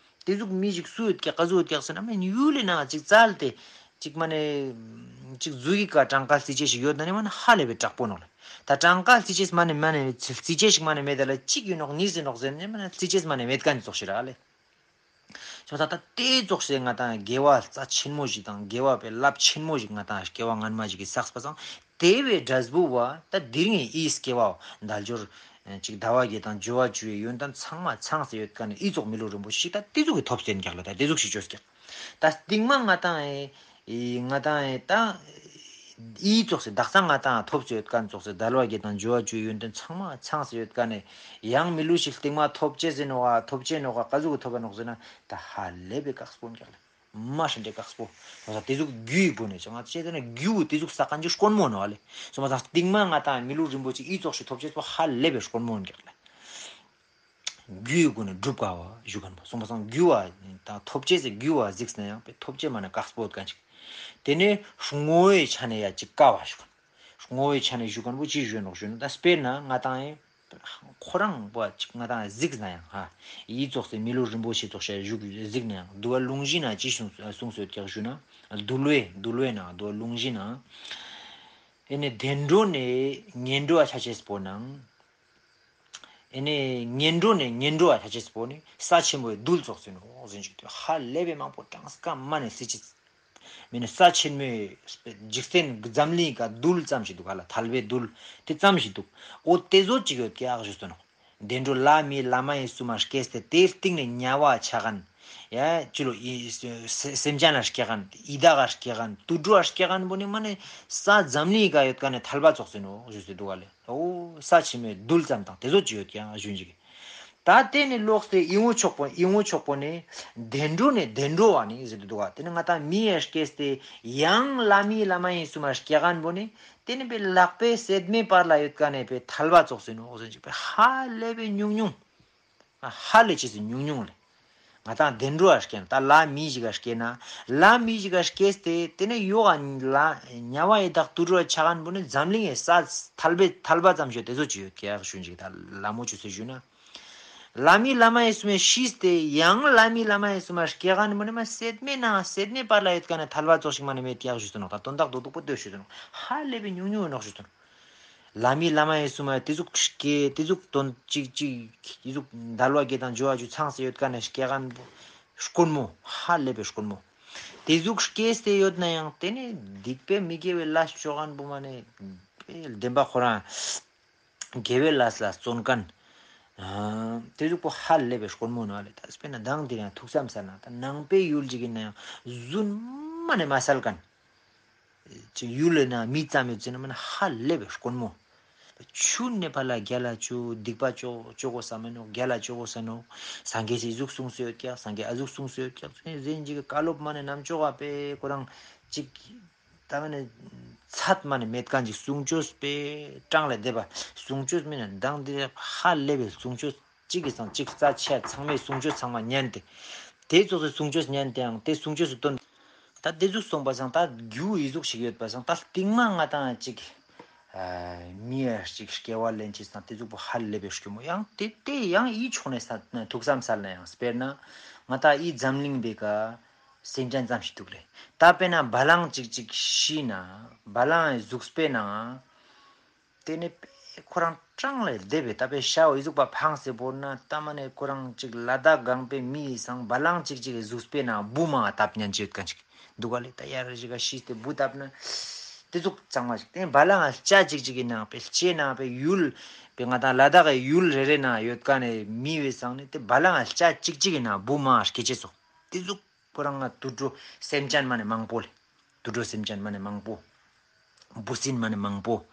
དེ་ཟུག་མི་ཞིག་སུ་ཡོད་ཀྱག་ག་ཟུག་ཡོད་ཀྱག་ཟེར་ན་མིན་ཡུལ་ལས་ན་ཅིག་བཙལ་ཏེ་ཅིག་མ་ནས་ཅིག་མཛུ་གུ་ག་གྲངས་ཀ་རྩི་ཅེས་ཤིག་ཡོད་ན་ནི་མ་ནས་ཧ་ལས་པའི་དྲག་པོ་ནོག་ལ། ད་གྲངས་ཀ་རྩི་ཅེས་མ་ནས་མ་ནས་རྩི་ཅེས་ཤིག་མ་ནས་མེད་ད་ལ་གཅིག་ཡོད་ནོག་གཉིས་ཟིན་ནོག་ཟེར་ནས་མ་ནས་རྩི་ཅེས་མ་ནས་མེད་མཁན་ཙོགས་ཤིག་ར་ལས། བྱས་ཙང་ད་དེ་ཙོགས་ཞེས་ང་དང་དགེ་བ་རྩ་ཆེན་མོ་ཞིག་དང་དགེ་བ་པའི་རླབས་ཆེན་མོ་ཞིག་ང་དང་སྐྱེ་བ་སྔན་མ་ཞིག་གིས་བསགས་པ་སང་དེ་བས་འབྲས་བུ་བ་ད་འདིར་ངས་ཨི་སྐྱེ་བའོ་དལ་འབྱོར་ཅིག་ཟླ་བ་བརྒྱད་དང་འབྱོར་བ་བཅུའི་ཡོན་ཏན་ཚང་མ་ཚང་སེ་ཡོད་མཁན་ནི་ཨི་ཙོགས་མི་ལུས་རིན་པོ་ཞིག་ད་དེ་ཟུག་གི་ཐོབ་སྟེ་ཀྱག་ལ་ད་དེ་ཟུག་ཞིག་བཅོས་ཀྱག་ད་སྟིང་མ་ང་དང་ཨེ་ང་དང་ཨེ་ད་ ཨི་ཙོགས་སེ་དག་ས་ང་དང་ཐོབ་ཚེ་ཡོད་མཁན་ཙོགས་སེ་དལ་བ་བརྒྱད་དང་འབྱོར་བ་བཅུའི་ཡོན་ཏན་ཚང་མ་ཚང་སེ་ཡོད་མཁན་ནས་ཡང་མི་ལུས་ཤིག་སྟིང་མ་ཐོབ་ཅེས་ཟེར་ནོ་བ་ཐོབ་ཅེས་ནོ་བ་ག་ཟུག་གི་ཐོབ་པ་ནོག་ཟེར་ན་ད་ཧ་ལས་པའི་དཀགས་པོ་འགྱག་ལ། མ་ཧྲི་འདྲེ་དཀགས་པོ། ང་ཚོ་དེ་ཟུག་རྒྱུ་ཡི་སྒོ་ནས་ང་ཚོ་བྱས་ན་རྒྱུ་དེ་ཟུག་ས་གང་ཅི་དཀོན་མོ་ནོ་བ་ལེ། སོ་མ་ཚང་སྟིང་མ་ང་དང་མི་ལུས་རིན་པོ་ཆེ་ཨི་ཙོགས་ཤིག་ཐོབ་ཅེས་པོ་ཧ་ལས་པའི་དཀོན་མོ་འགྱག་ལ། རྒྱུའི་སྒོ་ནས་སྒྲུབ་དཀའ་བ་ཞུ་མཁན་པོ་སོང་པ་སང་རྒྱུ་བ་དང་ཐོབ་ཅེས་སི་རྒྱུ་བ་གཟིགས་ན་ཡང་པའི་ཐོབ་ཅེས་མ་ནས་དཀགས་པོ་གང་ཅིག་དེ་ནས་བསྔོ་བའི་ཆ་ནས་ཡ་ཅིག་དཀའ་བ་ཞུ་མཁན། བསྔོ་བའི་ཆ་ནས་ཞུ་མཁན་པོ་ཅི་ཞུ་ནོག་ཞུ་ན་ད་དཔེར་ན་ང་དང་ཡང་ཁོ་རང་པོ་ཅིག་ང་དང་གཟིགས་ན་ཡང་ཧ་ཡི་ཙོགས་སེ་མི་ལུས་རིན་པོ་ཆེ་ཙོགས་ཤ་བཞུགས་གཟིགས་ན་ཡང་འདུལ་བ་ལུང་གཞི་ན་ཅི་གསུངས་གསུངས་སོད་ཀྱག་ཞུ་ན་འདུལ་བའི་འདུལ་བའི་ནང་འདུལ་བ་ལུང་གཞི་ན་ཨེ་ནས་བདེ་འགྲོ་ནས་ངན་འགྲོ་བ་ཆ་ཅེས་པོ་ནང་། ཨེ་ནས་ངན་འགྲོ་ནས་ངན་འགྲོ་བ་ཆ་ཅེས་པོ་ནི་ས་ཆེན་པོའི་རྡུལ་ཙོགས་ཟིན་ནོ་ཟིན་ཅིག་ཧ་ལས་པའི་མང་པོ་གྲངས་ཀ་མ་ནས་སྲིད་ཅི། མི་ནི་ས་ཆེན་མོའི་འཇིག་རྟེན་འཛམ་གླིང་ག་རྡུལ་ཙམ་ཞིག་འདུག་ཧ་ལ་དལ་བའི་རྡུལ་དེ་ཙམ་ཞིག་འདུག་འོ་དེ་ཟོ་ཅིག་ཡོད་ཀྱག་ཞུ་སོ་ནོ། བདེ་འགྲོ་ལྷ་མི་ལྷ་མ་ཡིན་གསུམ་མ་སྐྱེས་ཏེ་དེའི་སྟེང་ནས་དམྱལ་བ་ཆ་གན། ཡ་ཅི་ལོ་ཡི་སེ་སེམས་ཅན་ལ་སྐྱེ་གན་ཡི་དྭགས་ལ་སྐྱེ་གན་དུད་འགྲོ་ལ་སྐྱེ་གན་པོ་ནི་མ་ནི་ས་འཛམ་གླིང་ག་ཡོད་ཀ་ནས་དལ་བ་ཙོགས་ཟིན་ནོ་ཞུ་སོ་འདུག་ཧ་ལས། ཨོ་ས་ཆེན་མོའི་རྡུལ་ཙམ་དང་དེ་ཚོ་ཅི་ཡོད་ཀྱང་ཞུན་ཅིག་ད་དེ་ནི་ལོག་སྟེ་ཨི་ངོ་ཆོག་པོ་ཨི་ངོ་ཆོག་པོ་ནི་བདེ་འགྲོ་ནས་བདེ་འགྲོ་བ་ནི་ཟེར་དུ་འདུག་ག་དེ་ནི་ང་དང་མི་ཡར་སྐྱེས་ཏེ་ཡང་ལྷ་མི་ལྷ་མ་ཡིན་གསུམ་མ་སྐྱེ་གན་པོ་ནི་དེ་ནི་པའི་ལག་པའི་སེད་མེ་བར་ལ་ཡོད་ཀ་ནས་པའི་དལ་བ་ཙོགས་ཟིན་ནོ་ཟིན་ཅིག་པའི་ཧ་ལས་པའི་ཉུང་ཉུང་། ཧ་ལས་ཅི་སི་ཉུང་ཉུང་ལས། ང་དང་བདེ་འགྲོ་བ་སྐྱེ་ན་ད་ལྷ་མི་ཞིག་ག་སྐྱེ་ན་ལྷ་མི་ཞིག་ག་སྐྱེས་ཏེ་དེ་ནས་ཡོ་ག་ལ་དམྱལ་བ་ཡི་དྭགས་དུད་འགྲོ་ཆ་གན་པོ་ནི་འཛམ་གླིང་ཡི་ས་ཐལ་བའི་ཐལ་བ་ཙམ་ཞིག་དེ་ཚོ་ཅི་ཡོད་ཀྱག་ཞུན་ཅིག་ད་ལ་མོ་ཅི་སི་ཞུ་ན། ལྷ་མི་ལྷ་མ་ཡི་གསུམ་མས་ཤིས་ཏེ་ཡང་ལྷ་མི་ལྷ་མ་ཡི་གསུམ་མ་སྐྱེ་གན་པོ་ནི་མ་སེད་མེ་ན་སེད་མེ་བར་ལ་ཡོད་ཀ་ནས་ཐལ་བ་ཙོགས་ཤིག་མ་ནི་མེད་ཀྱག་ཞུ་སོ་ནོ་ད་དོན་དག་རྡོག་རྡོག་པོ་ལྟོས་ཞུ་སོ་ནོ་ཧ་ལས་པའི་ཉུང་ཉུང་ཡོད་ནོག་ཞུ་སོ་ནོ། ལྷ་མི་ལྷ་མ་ཡིན་གསུམ་མ་དེ་ཟུག་སྐྱེ་དེ་ཟུག་དོན་གཅིག་གཅིག་དེ་ཟུག་འདལ་བ་བརྒྱད་དང་འབྱོར་བ་བཅུ་ཚང་སེ་ཡོད་ཀ་ནས་སྐྱེ་གན་པོ་དཀོན་མོ་ཧ་ལས་པའི་དཀོན་མོ། དེ་ཟུག་སྐྱེས་ཏེ་ཡོད་ན་ཡང་དེ་ནི་སྡིག་པའི་མི་དགེ་བའི་ལས་བཅོ་གན་པོ་མ་ནས་བདེན་པ་ཁོ་རང་དགེ་བའི་ལས་ལ་བརྩོན་མཁན། དེ་ཟུག་པོ་ཧ་ལས་པའི་དཀོན་མོ་ནོ་ལས་ད་དཔེར་ན་མདང་དེ་རིང་ཐུགས་བསམ་ས་ན་ད་ནང་པའི་ཡུལ་ཅིག་ཡིན་ན་ཡང་རྫུན་མ་ནས་མ་སལ་མཁན། ཅིག་ཡུལ་ལས་ན་མི་ཙམ་ཡོད་ཟེར་ན་མིན་ཧ་ལས་པའི་དཀོན་མོ། ཆུ་ནེ་ཕ་ལ་རྒྱ་ལ་ཆུ་སྡིག་པ་ཅོ་ཅོ་གོ་ས་མིན་ནོ་རྒྱ་ལ་ཅོ་གོ་ས་ནོ། སངས་རྒྱས་སི་གཟུགས་སུངས་སུ་ཡོད་ཀྱག་སངས་རྒྱས་ཨ་གཟུགས་སུངས་སུ་ཡོད་ཀྱག་ཟེར་ཟིན་ཅིག་གི་བཀའ་སློབ་མ་ནས་རྣམ་ཅོག་ག་པའི་ཁོ་རང་ཅིག་ད་མ་ནས་ཚད་མ་ནས་མེད་མཁན་ཅིག་གསུང་ཆོས་པའི་གྲངས་ལས་འདས་པ་གསུང་ཆོས་མིན་ན་མདང་དེ་ཧ་ལས་པའི་གསུང་ཆོས། གཅིག་གིས་སང་གཅིག་རྩ་ཆེ་ཚང་མས་གསུང་ཆོས་ཚང་མ་ཉན་ཏེ། དེ་ཙོགས་སུ་གསུང་ཆོས་ཉན་ཏེའང་དེ་གསུང་ཆོས་སུ་བཏོན། ད་དེ་ཟུག་སོང་པ་སང་ད་རྒྱུ་ཡི་ཟུག་ཞིག་ཡོད་པ་སང་ད་སྟིང་མ་ང་དང་གཅིག་མི་ཡ་གཅིག་སྐྱེ་བ་ལེན་ཅི་སང་དེ་ཟུག་པོ་ཧ་ལས་པའི་སྐྱོ་མོ་ཡང་དེ་དེ་ཡང་ཡི་ཕྱོགས་ནས་ས་ཐུགས་བསམ་སལ་ན་ཡང་དཔེར་ན་ང་དང་ཡི་འཛམ་གླིང་པའི་ཀ་སེམས་ཅན་ཙམ་ཞིག་འདུག་ལེ། ད་དཔེར་ན་བ་ལང་གཅིག་གཅིག་ཤི་ན་བ་ལང་ཡི་གཟུགས་པོའི་ནང་དེ་ནི་ཁོ་རང་གྲངས་ལས་འདས་པའི་ད་པའི་ཤའོ་ཡི་གཟུགས་པ་འཕངས་སེ་བོར་ན་ད་མ་ནས་ཁོ་རང་གཅིག་ལ་དྭགས་སྒང་པའི་མི་ཡི་སང་བ་ལང་གཅིག་གཅིག་གི་གཟུགས་པོའི་ནང་བུ་མ་བཏབ་ཉན་ཅི་ཡོད་མཁན་ཅིག་འདུག་ག་ལེ། ད་ཡར་ཞིག་ག་ཤིས་ཏེ་བུ་བཏབ་ན་དེ་ཟུག་གཙང་མ་ཅིག་དེ་བ་ལང་ལྕགས་གཅིག་གཅིག་གི་ནང་པའི་ལྕེ་ནང་པའི་ཡུལ་པའི་ང་དང་ལ་དྭགས་ཀྱི་ཡུལ་རེ་རེ་ནང་ཡོད་མཁན་ནས་མི་བའི་སང་ནས་དེ་བ་ལང་ལྕགས་གཅིག་གཅིག་གི་ནང་བུ་མ་སྐྱེ་ཅེས་སོ་དེ་ཟུག་ཁོ་རང་ང་དུད་འགྲོ་སེམས་ཅན་མ་ནས་མང་པོ་ལེ། དུད་འགྲོ་སེམས་ཅན་མ་ནས་མང་པོ། འབུ་སྲིན་མ་ནས་མང་པོ།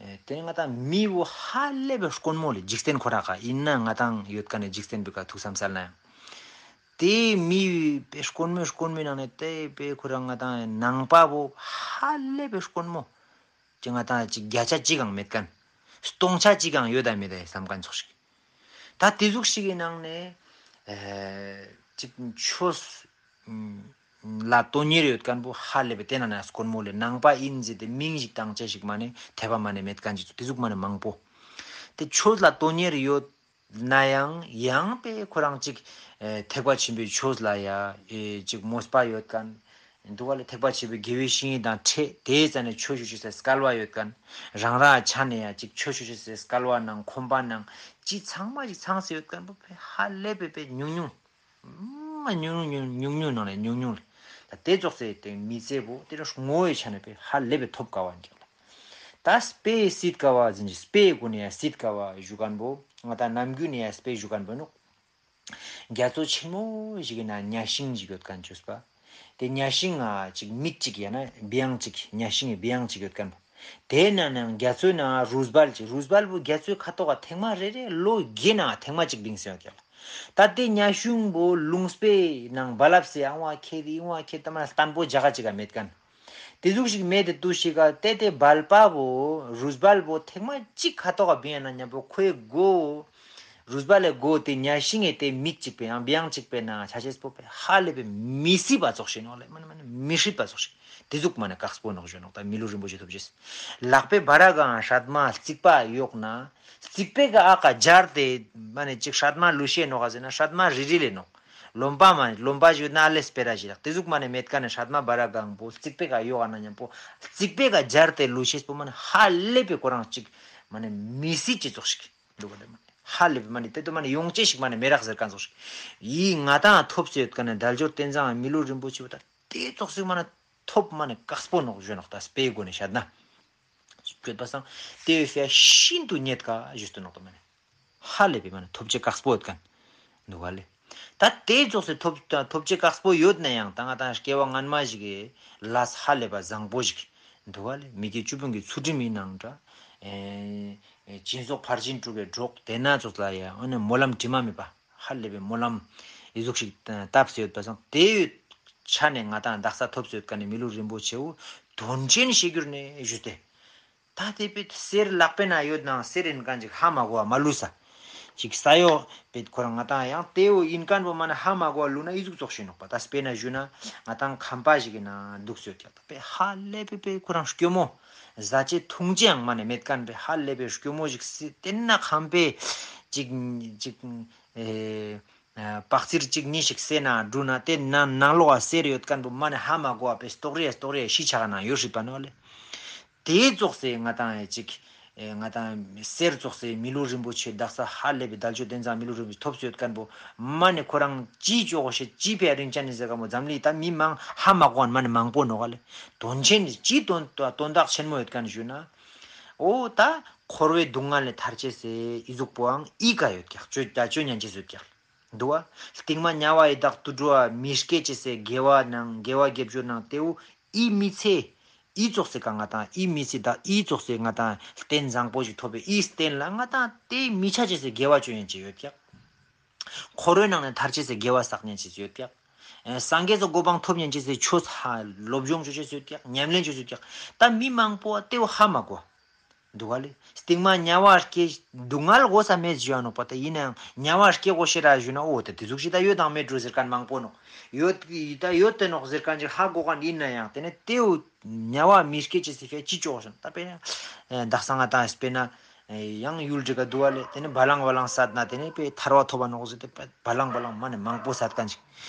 ཨེ་དེ་ནས་ང་དང་མི་བོ་ཧ་ལས་པའི་དཀོན་མོ་ལེ་འཇིག་རྟེན་ཁོ་ར་ཁ་ཡིན་ན་ང་དང་ཡོད་ཀ་ནས་འཇིག་རྟེན་པའི་ཀ་ཐུགས་བསམ་སལ་ན་ཡང་། དེ་མི་བའི་དཀོན་མོའི་དཀོན་མོའི་ནང་ནས་དེ་པའི་ཁོ་རང་ང་དང་ནང་པ་བོ་ཧ་ལས་པའི་དཀོན་མོ། ཅི་ང་དང་ཅིག་བརྒྱ་ཆ་གཅིག་གང་མེད་མཁན། སྟོང་ཆ་གཅིག་གང་ཡོད་དམ་མེད་དམ་བསམ་མཁན་ཚོགས་ཤིག་ད་དེ་ཟུག་ཞིག་གི་ནང་ནས་ཨེ་ཅིག་ཆོས་ལ་དོན་གཉེར་ཡོད་མཁན་པོ་ཧ་ལས་པའི་དེ་ན་ན་དཀོན་མོ་ལས་ནང་པ་ཡིན་ཟེར་ཏེ་མིང་ཞིག་བཏང་ཅེས་ཤིག་མ་ནས་དད་པ་མ་ནས་མེད་མཁན་ཅིག་དེ་ཟུག་མ་ནས་མང་པོ། དེ་ཆོས་ལ་དོན་གཉེར་ཡོད་ན་ཡང་ཡང་པས་ཁོ་རང་ཅིག་ཨེ་ཐེག་པ་ཆེན་པོའི་ཆོས་ལ་ཡ་ཨེ་ཅིག་མོས་པ་ཡོད་མཁན། འདུག་ག་ལས་ཐེག་པ་ཆེན་པོའི་དགེ་བའི་བཤེས་གཉེན་དང་འཕྲད་དེའི་རྩ་ནས་ཆོས་ཞུ་ཆོས་སའི་སྐལ་བ་ཡོད་མཁན། རང་རང་ཆ་ནས་ཡང་ཅིག་ཆོས་ཞུ་ཆོས་སའི་སྐལ་བ་ནང་ཁོམ་པ་ནང་ཅི་ཚང་མ་ཅིག་ཚང་སེ་ཡོད་མཁན་པོ་ཧ་ལས་པའི་པའི་ཉུང་ཉུང་། མ་ཉུང་ཉུང་ཉུང་ཉུང་ནང་ནས་ཉུང་ཉུང་ལ་དེ་ཙོགས་སེ་དེ་མི་ཚེ་པོ་དེ་རུ་བསྔོ་བའི་ཆ་ནས་པའི་ཧ་ལས་པའི་ཐོབ་དཀའ་བ་འདུག་ལ། ད་དཔེ་སྲིད་དཀའ་བ་ཟིན་གྱི་དཔེའི་སྒོ་ནས་ཡང་སྲིད་དཀའ་བ་ཞུ་མཁན་པོ་ང་ད་ནམ་རྒྱུན་ནས་ཡང་དཔེ་ཞུ་མཁན་པོ་ནོ། རྒྱ་མཚོ་ཆེན་མོ་ཞིག་གི་ནང་གཉའ་ཤིང་ཞིག་ཡོད་མཁན་བཅོས་པ། དེ་གཉའ་ཤིང་ང་ཅིག་མིག་ཅིག་ཡང་ན་བེའང་ཅིག་གཉའ་ཤིང་གི་བེའང་ཅིག་ཡོད་མཁན་པོ། དེ་ནང་ནང་རྒྱ་མཚོའི་ནང་རུས་སྦལ་ཅིག་རུས་སྦལ་པོ་རྒྱ་མཚོའི་ཁ་ཐོག་ག་ཐེངས་མ་རེ་རེ་ལོ་བརྒྱའི་ནང་ཐེངས་མ་ཅིག་ལྡིང་སོང་ཡོད་ཀྱང་། ད་དེ་གཉའ་ཤིང་པོ་ལུང་པའི་ནང་རྦ་རླབས་སེ་ཨང་བ་ཁེ་དེ་ཨང་བ་ཁེ་ད་མ་བརྟན་པོ་རྒྱ་ག་ཅིག་ག་མེད་མཁན། དེ་ཟུག་ཞིག་མེད་དེ་དུ་ཞིག་ག་དེ་དེ་སྦལ་པ་བོ་རུས་སྦལ་པོ་ཐེངས་མ་གཅིག་ཁ་ཐོག་ག་བིང་ཡ་ན་མཉམ་པོ་ཁོའི་མགོ་རུས་སྦལ་ལས་མགོ་དེ་གཉའ་ཤིང་ངེ་དེ་མིག་གཅིག་པའི་ཡང་བེའང་གཅིག་པའི་ནང་ཆ་ཤས་པོ་པའི་ཧ་ལས་པའི་མི་སྲིད་པ་ཙོགས་ཤིག་ནོག་ལེ། མ་ནི་མ་ནི་མི་སྲིད་པ་ཙོགས་ཤིག་དེ་ཟུག་མ་ནི་དཀགས་པོ་ནོག་ཞུ་ནོག་ད་མི་ལུས་རིན་པོ་ཆེ་ཐོབ་ཅེས་ལག་པའི་བ་ར་གང་སྲད་མ་རྩིག་པ་གཡོག་ན་རྩིག་པའི་ག་ཨ་ཀ་སྦྱར་ཏེ་མ་ནི་ཅིག་སྲད་མ་ལུས་ཤེས་ནོག་ག་ཟེར་ན་སྲད་མ་རི་རི་ལས་ནོག་ལོམ་པ་མ་ལོམ་པ་ཞུ་ན་ལེ་སྤེ་ར་ཞིག་དེ་ཟུག་མ་ནི་མེད་ཀ་ནི་སྲད་མ་བ་ར་གང་པོ་རྩིག་པའི་ག་གཡོག་ཨ་ན་མཉམ་པོ་རྩིག་པའི་ག་སྦྱར་ཏེ་ལུས་ཤེས་པོ་མ་ནི་ཧ་ལས་པའི་ཁོ་རང་ཅིག་མ་ནི་མི་སྲིད་ཅི་ཙོགས་ཤིག་འདུག་ག་ལེ། མ་ནི་ཧ་ལས་པའི་མ་ནི་དེ་དུ་མ་ནི་ཡོང་ཅེས་ཤིག་མ་ནི་མེ་རག་ཟེར་ག་ཙོགས་ཤིག་ཡིས་ང་དང་ཐོབ་ཟེར་ཡོད་ཀ་ནི་དལ་འབྱོར་རྟེན་བཟང་མི་ལུས་རིན་པོ་ཆེ་བ་ད་དེ་ཙོགས་ཤིག་མ་ནི་ཐོབ་མ་ནི་དཀགས་པོ་ནོག་ཞུ་ནོག་ད་སྤེའི་སྒོ་ནས་བཤད་ན། སྤྱོད་པ་སང་དེ་བས་ཤིན་ཏུ་རྙེད་དཀའ་ཞུས་ཏེ་ནོག་ད་མ་ནི། ཧ་ལས་པའི་མ་ནི་ཐོབ་ཅེས་དཀགས་པོ་ཡོད་མཁན་འདུག་ག་ལེ། ད་དེ་ཙོགས་སེ་ཐོབ་ཐོབ་ཅེས་དཀགས་པོ་ཡོད་ན་ཡང་ད་ང་དང་སྐྱེ་བ་སྔན་མ་ཞིག་གི་ལས་ཧ་ལས་པ་བཟང་པོ་ཞིག་འདུག་ག་ལེ། མི་དགེ་བཅུ་སྤོང་གི་ཚུལ་ཁྲིམས་ཡིན་ནའང་འདྲ། ཨེ་སྦྱིན་སོགས་ཕར་ཕྱིན་དྲུག་གི་གྲོགས་དེ་ན་ཙོགས་ལ་ཡང་ཨ་ནི་སྨོན་ལམ་དྲི་མ་མེད་པ་ཧ་ལས་པའི་སྨོན་ལམ་ཡི་ཟུག་ཞིག་བཏབ་སེ་ཡོད་པ་སང་དེ་ཡོད་ཆ་ནས་ང་དང་དག་ས་ཐོབ་སེ་ཡོད་མཁན་ནི་མི་ལུས་རིན་པོ་ཆེ་བོ་དོན་ཆེན་ཞིག་གྱུར་ནས་ཞུས་ཏེ། ད་དེ་པའི་གསེར་ལག་པའི་ནང་ཡོད་ནའང་གསེར་ཡིན་མཁན་ཅིག་ཧ་མ་གོ་བ་མ་ལུས་ས། ཅིག་ས་ཡོ་པའི་ཁོ་རང་ང་དང་ཡང་དེའོ་ཡིན་མཁན་པོ་མ་ནི་ཧ་མ་གོ་བ་ལུས་ན་ཨི་ཟུག་ཙོགས་ཤིག་ནོག་པ། ད་དཔེར་ན་ཞུ་ན་ང་དང་ཁམས་པ་ཞིག་གི་ནང་འདུག་སོད་ཀྱག་ད་པའི་ཧ་ལས་པའི་པའི་ཁོ་རང་སྐྱོ་མོ་ཟ་ཆེ་འཐུང་ཆེའང་མ་ནི་མེད་མཁན་པའི་ཧ་ལས་པའི་སྐྱོ་མོ་ཞིག་སི་དེ་ན་ཁམས་པའི་ཅིག་ཅིག་ཨེ། པག་ཚིར་གཅིག་གཉིས་ཤིག་བསད་ན་འགྲུལ་ན་དེ་ནང་ནང་ལོགས་ལ་གསེར་ཡོད་མཁན་པོ་མ་ནི་ཧ་མ་གོ་བ་པའི་ལྟོགས་རེ་ལྟོགས་རེ་ཤི་ཆ་ག་ན་ཡོད་སྲིད་པ་ནོ་ལེ། དེའི་ཙོགས་སེ་ང་དང་ཡ་གཅིག་ང་དང་གསེར་ཙོགས་སེ་མི་ལུས་རིན་པོ་ཆེ་དག་ས་ཧ་ལས་པའི་དལ་འབྱོར་རྟེན་བཟང་མི་ལུས་རིན་པོ་ཆེ་ཐོབ་སེ་ཡོད་མཁན་པོ་མ་ནི་ཁོ་རང་ཅིའི་ཅོག་ཤེ་ཅིའི་ཕའི་རིན་ཅན་ནི་ཟེར་ག་མོ་འཛམ་གླིང་ད་མི་མང་ཧ་མ་གོ་བ་མ་ནི་མང་པོ་ནོ་ག་ལེ། དོན་ཆེན་ནི་ཅིའི་དོན་དོན་དག་ཆེན་མོ་ཡོད་མཁན་ཞུ་ན། འོ་ད་འཁོར་བའི་སྡུག་བསྔལ་ལས་ཐར་ཅེས་སེ་ཨི་ཟུག་པོའང་ཨི་ཀ་ཡོད་ཀྱག་ཅོ་ད་ཅོ་ཉན་ཅེས་ཡོད་ཀྱག་འདུག་བ། སྟིང་མ་དམྱལ་བ་ཡི་དྭགས་དུད་འགྲོ་བ་མི་སྐྱེ་ཅེས་སེ་དགེ་བ་ནང་དགེ་བ་དགེ་སྦྱོར་ནང་དེའུ་ཨི་མི་ཚེ་ཨི་ཙོགས་སེ་ཀ་ང་དང་ཨི་མི་ཚེ་ད་ཨི་ཙོགས་སེ་ང་དང་རྟེན་བཟང་པོ་ཞིག་ཐོབ་པའི་ཨི་རྟེན་ལ་ང་དང་དེ་མི་ཆ་ཅེས་སེ་དགེ་བ་ཅོ་ཡན་ཅེས་ཡོད་ཀྱག་འཁོར་བའི་ནང་ནས་ཐར་ཅེས་སེ་དགེ་བ་བསགས་ཉན་ཅེས་ཡོད་ཀྱག་སངས་རྒྱས་སུ་གོ་འཕང་ཐོབ་ཉན་ཅེས་སེ་ཆོས་ཧ་སློབ་སྦྱོང་ཅོ་ཅེས་ཡོད་ཀྱག་ཉམས་ལེན་ཅོ་ཅེས་ཡོད་ཀྱག་ད་མི་མང་པོ་དེའུ་ཧ་མ་གོ་འདུག་ག་ལེ། སྟིང་མ་དམྱལ་བ་སྐྱེ་སྡུག་བསྔལ་གོ་ས་མེད་ཞུ་ཡ་ནོག་པ། ད་ཡིན་ནའང་དམྱལ་བ་སྐྱེ་གོ་ཤེས་ར་ཞུ་ན་འོ་ད་དེ་ཟུག་ཞིག་ད་ཡོད་དང་མེད་འགྲོ་ཟེར་མཁན་མང་པོ་ནོག་ཡོད་ད་ཡོད་དེ་ནོག་ཟེར་མཁན་ཅིག་ཧ་གོ་མཁན་ཡིན་ན་ཡང་དེ་ནས་དེའུ་དམྱལ་བ་མི་སྐྱེ་ཅེས་སི་ཕའི་ཅི་ཅོག་ཞིག་ད་དཔེར་ན་དག་ས་ང་དང་དཔེར་ན་ཡང་ཡུལ་འདྲི་ག་འདུག་ག་ལེ། དེ་ནས་བ་ལང་བ་ལང་བསད་ན་དེ་ནས་དཔེ་ཐར་བ་ཐོབ་པ་ནོག་ཟེར་ཏེ་བ་ལང་བ་ལང་མ་ནས་མང་པོ་བསད་མཁན་ཅིག་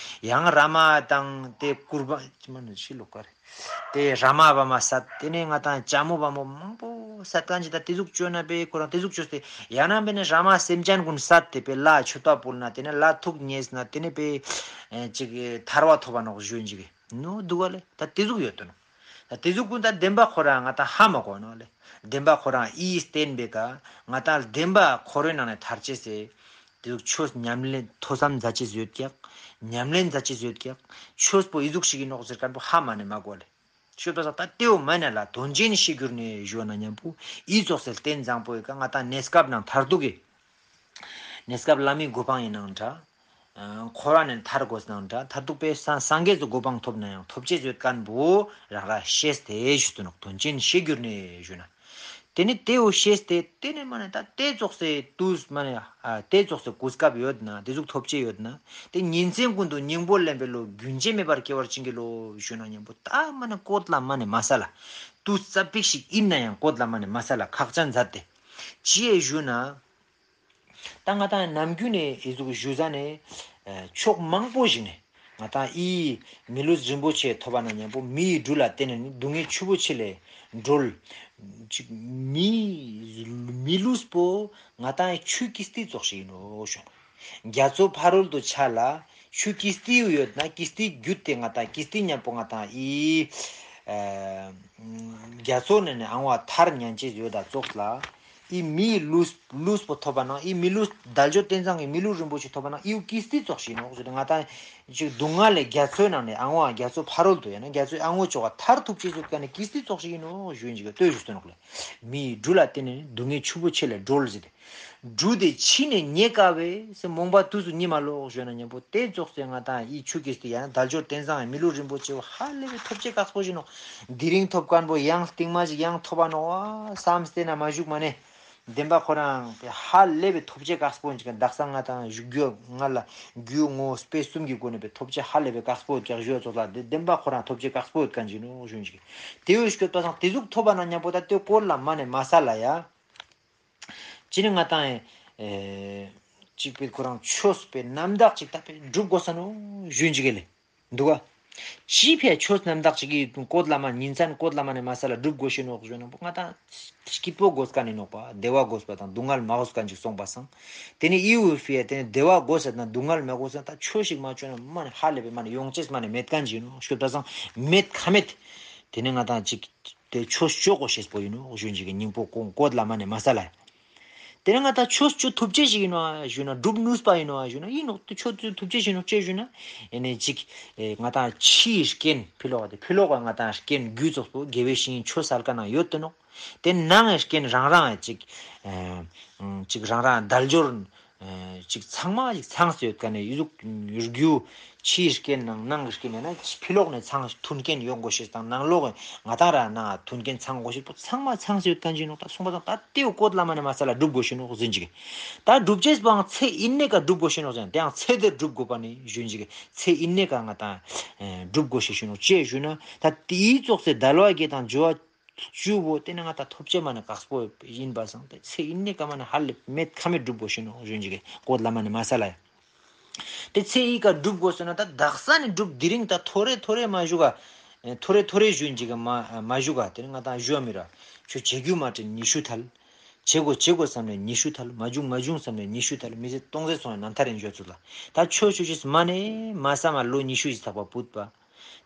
ཡང་ར་མ་དང་དེ་སྐུར་པ་ཅི་མ་ནས་ཤི་ལོ་ཀ་རེ། དེ་ར་མ་བ་མ་བསད། དེ་ནས་ང་དང་ཅ་མོ་བ་མོ་མང་པོ་བསད་མཁན་ཅིག་ད་དེ་ཟུག་བཅོས་ན་པས་ཁོ་རང་དེ་ཟུག་བཅོས་ཏེ་ཡང་ན་པས་ནས་ར་མ་སེམས་ཅན་ཀུན་བསད་དེ་པས་ལ་མཆོད་པ་ཕུལ་ན་དེ་ནས་ལ་ཐུག་ཉེས་ན་དེ་ནས་པས་ཅིག་ཐར་བ་ཐོབ་པ་ནོག་ཞུ་ཡིན་ཅིག་ནོ་འདུག་ག་ལེ། ད་དེ་ཟུག་ཡོད་དོ་ནོ། ད་དེ་ཟུག་ཀུན་ད་བདེན་པ་ཁོ་རང་ང་དང་ཧ་མ་གོ་ནོ་ལེ། བདེན་པ་ཁོ་རང་ཨི་བསྟན་པའི་ཀ་ང་དང་བདེན་པ་འཁོར་བའི་ནང་ནས་ཐར་ཅེས་སེ། དེ་ཟུག་ཆོས་ཉམས་ལེན་ཐོས་བསམ་མཛད་ཅེས་ཡོད་ཀྱག་ཉམས་ལེན་མཛད་ཅེས་ཡོད་ཀྱག་ཆོས་པོ་ཨི་ཟུག་ཞིག་ཡིན་ནོག་ཟེར་མཁན་པོ་ཧ་མ་ནས་མ་གོ་ལེ། ཤོད་པ་ས་ད་དེའུ་མ་ནས་ལ་དོན་ཆེན་ཤེས་གྱུར་ནས་ཞུ་བ་ན་མཉམ་པོ་ཨི་ཙོགས་སེ་རྟེན་བཟང་པོའི་ཀ་ང་དང་གནས་སྐབས་ནང་མཐར་ཐུག་གི་གནས་སྐབས་བླ་མའི་གོ་འཕང་ཡིན་ནའང་འདྲ། འཁོར་བ་ནས་ཐར་དགོས་ནའང་འདྲ། མཐར་ཐུག་པའི་སངས་སངས་རྒྱས་སུ་གོ་འཕང་ཐོབ་ན་ཡང་ཐོབ་ཅེས་ཡོད་མཁན་པོ་རང་ར་ཤེས་ཏེ་ཞུ་ཏུ་ནོག་དོན་ཆེན་ཤེས་གྱུར་ནས་ཞུ་ན། དེ་ནི་དེའུ་ཤེས་ཏེ་དེ་ནི་མ་ནི་ད་དེ་ཙོགས་སེ་དུས་མ་ནི་ཨ་དེ་ཙོགས་སེ་གོ་སྐབས་ཡོད་ན་དེ་ཟུག་ཐོབ་ཅེས་ཡོད་ན་དེ་ཉིན་མཚན་ཀུན་ཏུ་སྙིང་པོ་ལེན་པའི་བློ་རྒྱུན་ཆད་མེད་པར་སྐྱེ་བར་བྱིན་གྱིས་རློབས་ཞུ་ན་མཉམ་པོ་ད་མ་ནི་བཀོད་ལ་མ་ནི་མ་ས་ལ་དུས་ཙ་པིག་ཞིག་ཡིན་ན་ཡང་བཀོད་ལ་མ་ནི་མ་ས་ལ་ཁག་ཅན་མཛད་དེ་ཅི་ཡེ་ཞུ་ན། ད་ང་དང་ནམ་རྒྱུན་ནས་ཨི་ཟུག་ཞུ་ས་ནས་ཕྱོགས་མང་པོ་ཞིག་ནས་ང་དང་ཨི་མི་ལུས་རིན་པོ་ཆེ་ཐོབ་པ་ན་མཉམ་པོ་མི་ཡི་སྦྲུལ་ལ་བརྟེན་ནས་ནི་སྡུག་བསྔལ་ཆུ་བོ་ཆེ་ལས་སྒྲོལ། ཅིག་མི་མི་ལུས་པོ་ང་དང་ཆུ་ཀིས་ཏི་ཙོགས་ཤིག་ཡིན་ནོ་ཞུ། རྒྱ་མཚོ་ཕ་རོལ་ཏུ་ཆ་ལ་ཆུ་ཀིས་ཏི་ཡོད་ན་ཀིས་ཏི་བརྒྱུད་དེ་ང་དང་ཀིས་ཏི་མཉམ་པོ་ང་དང་ཨི་རྒྱ་མཚོ་ནས་ནི་ཨང་བ་ཐར་ཉན་ཅེས་ཡོད་ད་ཙོགས་ལ། ཨི་མི་ལུས་ལུས་པོ་ཐོབ་པ་ན་ཨི་མི་ལུས་དལ་འབྱོར་རྟེན་བཟང་གི་མི་ལུས་རིན་པོ་ཆེ་ཐོབ་པ་ན་ཨིའུ་ཀིས་ཏི་ཙོགས་ཤིག་ནོག་ཟེར་ཏེ། ང་ཏང་ཅིག་སྡུག་བསྔལ་ལས་རྒྱ་མཚོའི་ནང་ནས་ཨང་བ་རྒྱ་མཚོ་ཕ་རོལ་ཏུ་ཡང་ན་རྒྱ་མཚོའི་ཨང་བོ་ཅོག་ག་ཐར་ཐུབ་ཅེས་སུ་ཀ་ནས་ཀིས་ཏི་ཙོགས་ཤིག་ཡིན་ནོག་ཞུ་ཡིན་ཅིག་ལྟོས་ཞུ་སྟོན་ནོག་ལེ། མི་སྦྲུལ་ལ་བརྟེན་ནས་སྡུག་བསྔལ་ཆུ་བོ་ཆེ་ལས་སྒྲོལ་ཟེར་ཏེ། སྦྲུལ་དེ་ཕྱིས་ནས་རྙེད་དཀའ་བས་ཟེར། རྨོངས་པ་དུས་སུ་གཉིད་མ་ལོག་ཞུ་ན་མཉམ་པོ་དེ་ཙོགས་སེ་ང་ཏང་ཨི་ཆུ་ཀིས་ཏི་ཡང་ན་དལ་འབྱོར་རྟེན་བཟང་ཡང་མི་ལུས་རིན་པོ་ཆེ་བོ་ཧ་ལས་པའི་ཐོབ་ཅེས་ཀགས་པོ་ཞིག་ནོག་དེ་རིང་ཐོབ་མཁན་པོ་ཡང་རྟིང་མ་ཞིག་ཡང་ཐོབ་པ་ནོག་བསམ་སྟེ་ན་མ་བཞུགས་མ་ནས། བདེན་པ་ཁོ་རང་ཧ་ལས་པའི་ཐོབ་ཅེས་ཀགས་པོ་ཅིག་དག་ས་ང་ཏང་བཞུགས་རྒྱུ་ང་ལ་རྒྱུ་ངོ་སྤེ་གསུམ་གྱི་སྒོ་ནས་པའི་ཐོབ་ཅེས་ཧ་ལས་པའི་ཀགས་པོ་ཀྱག་ཞུ་ཙོགས་ལ་བདེན་པ་ཁོ་རང་ཐོབ་ཅེས་ཀགས་པོ་ཡོད་མཁན་ཅིག་ནོག་ཞུ་ཅིག་དེ་བས་སྐྱོད་པ་སང་དེ་ཟུག་ཐོབ་པ་ན་མཉམ་པོ་ད་དེ་སྐོར་ལ་མ་ནས་མ་ས་ལ་ཡ། ཅི་ནི་ང་ཏང་ཨེ་ཅིག་པའི་ཁོ་རང་ཆོས་པའི་རྣམ་དག་ཅིག་ད་པའི་སྒྲུབ་དགོས་ས་ནོག་ཞུ་ཅིག་ལེ། འདུག་ག་ཅི་ཕའི་ཆོས་རྣམ་དག་ཅིག་གི་སྐོར་ལ་མ་ཉིན་མཚན་སྐོར་ལ་མ་ནས་མ་ས་ལ་སྒྲུབ་དགོས་ཤེས་ནོག་ཞུ་ན་པོ་ང་ཏང་སྐྱིད་པོ་དགོས་ཀ་ནི་ནོག་པ། བདེ་བ་དགོས་པ་དང་སྡུག་བསྔལ་མ་དགོས་ཀ་ཅིག་སོང་པ་སང་། དེ་ནི་ཨི་བུ་ཕིའ་དེ་ནི་བདེ་བ་དགོས་ཟེར་ན་སྡུག་བསྔལ་མ་དགོས་ཟེར་ན་ད་ཆོས་ཤིག་མ་བཅོས་ན་མ་ནི་ཧ་ལས་པའི་མ་ནི་ཡོང་ཅེས་མ་ནི་མེད་མཁན་ཅིག་ནོག་ཞུ་ད་སང་མེད་ཁ་མེད། དེ་ནི་ང་ཏང་ཅིག་དེ་ཆོས་བཅོ་དགོས་ཤེས་པོ་ཡིན་ནོག་ཞུ་ཅིག་གི་སྙིང་པོ་ཀོང་ཀོད་ལ་མ་ནི་མ་ས་ལ། དེ་ནི་ང་ཏང་ཆོས་བཅོ་ཐུབ་ཅེས་ཤིག་ཡིན་ནོག་ཞུ་ན་སྒྲུབ་ནུས་པ་ཡིན་ནོག་ཞུ་ན་ཡིན་ནོག་དེ་ཆོས་བཅོ་ཐུབ་ཅེས་ཤིག་ནོག་ཅེས་ཞུ་ན། ཨེ་ནི་ཅིག་ཨེ་ང་ཏང་ཕྱིའི་རྐྱེན་ཕི་ལོག་དེ་ཕི་ལོག་ག་ང་ཏང་རྐྱེན་རྒྱུ་ཙོགས་པོ་དགེ་བའི་བཤེས་གཉེན་ཆོས་སལ་ཀ་ན་ཡོད་དེ་ནོག་དེ་ནང་གི་རྐྱེན་རང་རང་ཅིག་ཨེ་ཅིག་རང་རང་དལ་འབྱོར་ཅིག་ཚང་མ་ཅིག་ཚང་སྟེ་ཡོད་ཀ་ནས་ཡུ་ཟུག་རྒྱུ་ཕྱིའི་རྐྱེན་ནང་ནང་གི་རྐྱེན་ཡོད་ན་ཕི་ལོག་ནས་ཚང་མཐུན་རྐྱེན་ཡོང་དགོས་ཤེས་དང་ནང་ལོག་ང་ཏང་ར་ནང་མཐུན་རྐྱེན་ཚང་དགོས་ཤེས་པོ་ཚང་མ་ཚང་སྟེ་ཡོད་ཀ་ཅིག་ནོག་ད་སོང་པ་དང་ད་དེའུ་ཀོད་ལ་མ་ནས་མ་ས་ལ་སྒྲུབ་དགོས་ཤེས་ནོག་ཟིན་ཅིག་ད་སྒྲུབ་ཅེས་པའང་ཚེ་ཨིན་ནེ་ཀ་སྒྲུབ་དགོས་ཤེས་ནོག་ཟེར་ན་དེའང་ཚེ་འདིར་སྒྲུབ་དགོས་པ་ནི་ཞུ་ཅིག་ཚེ་ཨིན་ནེ་ཀ་ང་ཏང་སྒྲུབ་དགོས་ཤེས་ཞུ་ནོག་ཅེས་ཞུ་ན་ད་དེའི་ཙོགས་སེ་དལ་བ་བརྒྱད་དང་འབྱོར་བ་བཅུ་བོ་དེ་ནི་ང་ཏང་ཐོབ་ཅེས་མ་ནི་ཀགས་པོ་ཡིན་པ་སང་དེ་ཚེ་ཨིན་ནེ་ཀ་མ་ནི་ཧ་ལས་མེད་ཁ་མེད་སྒྲུབ་དགོས་ཤེས་ནོག་ཞུ་ཅིག་ཀོད་ལ་མ་ནི་མ་ས་ལ་ཡ། དེ་ཚེ་ཨི་ཀ་སྒྲུབ་དགོས་ཟེར་ན་ད་དག་ས་ནས་སྒྲུབ་དེ་རིང་ད་ཐོ་རེ་ཐོ་རེ་མ་བཞུགས་ག་ཐོ་རེ་ཐོ་རེ་ཞུ་ཅིག་ག་མ་མ་བཞུགས་ག་དེ་ནི་ང་ཏང་ཞུ་བ་མི་ར། ཆོས་བྱེད་རྒྱུ་མ་དྲན་ཉི་ཤུ་ཐལ། བྱེད་དགོས་བྱེད་དགོས་བསམ་ནས་ཉི་ཤུ་ཐལ། མ་བྱུང་མ་བྱུང་བསམ་ནས་ཉི་ཤུ་ཐལ། མི་ཚེ་སྟོང་ཟད་སོང་བའི་རྣམ་ཐར་ཡིན་བརྗོད་ཚུལ་ལ། ད་ཆོས་ཆོས་ཆོས་མ་ནས་མ་ས་མ་ལོ་ཉི་ཤུ་ཞིག་ཚགས་པ་བུད་པ།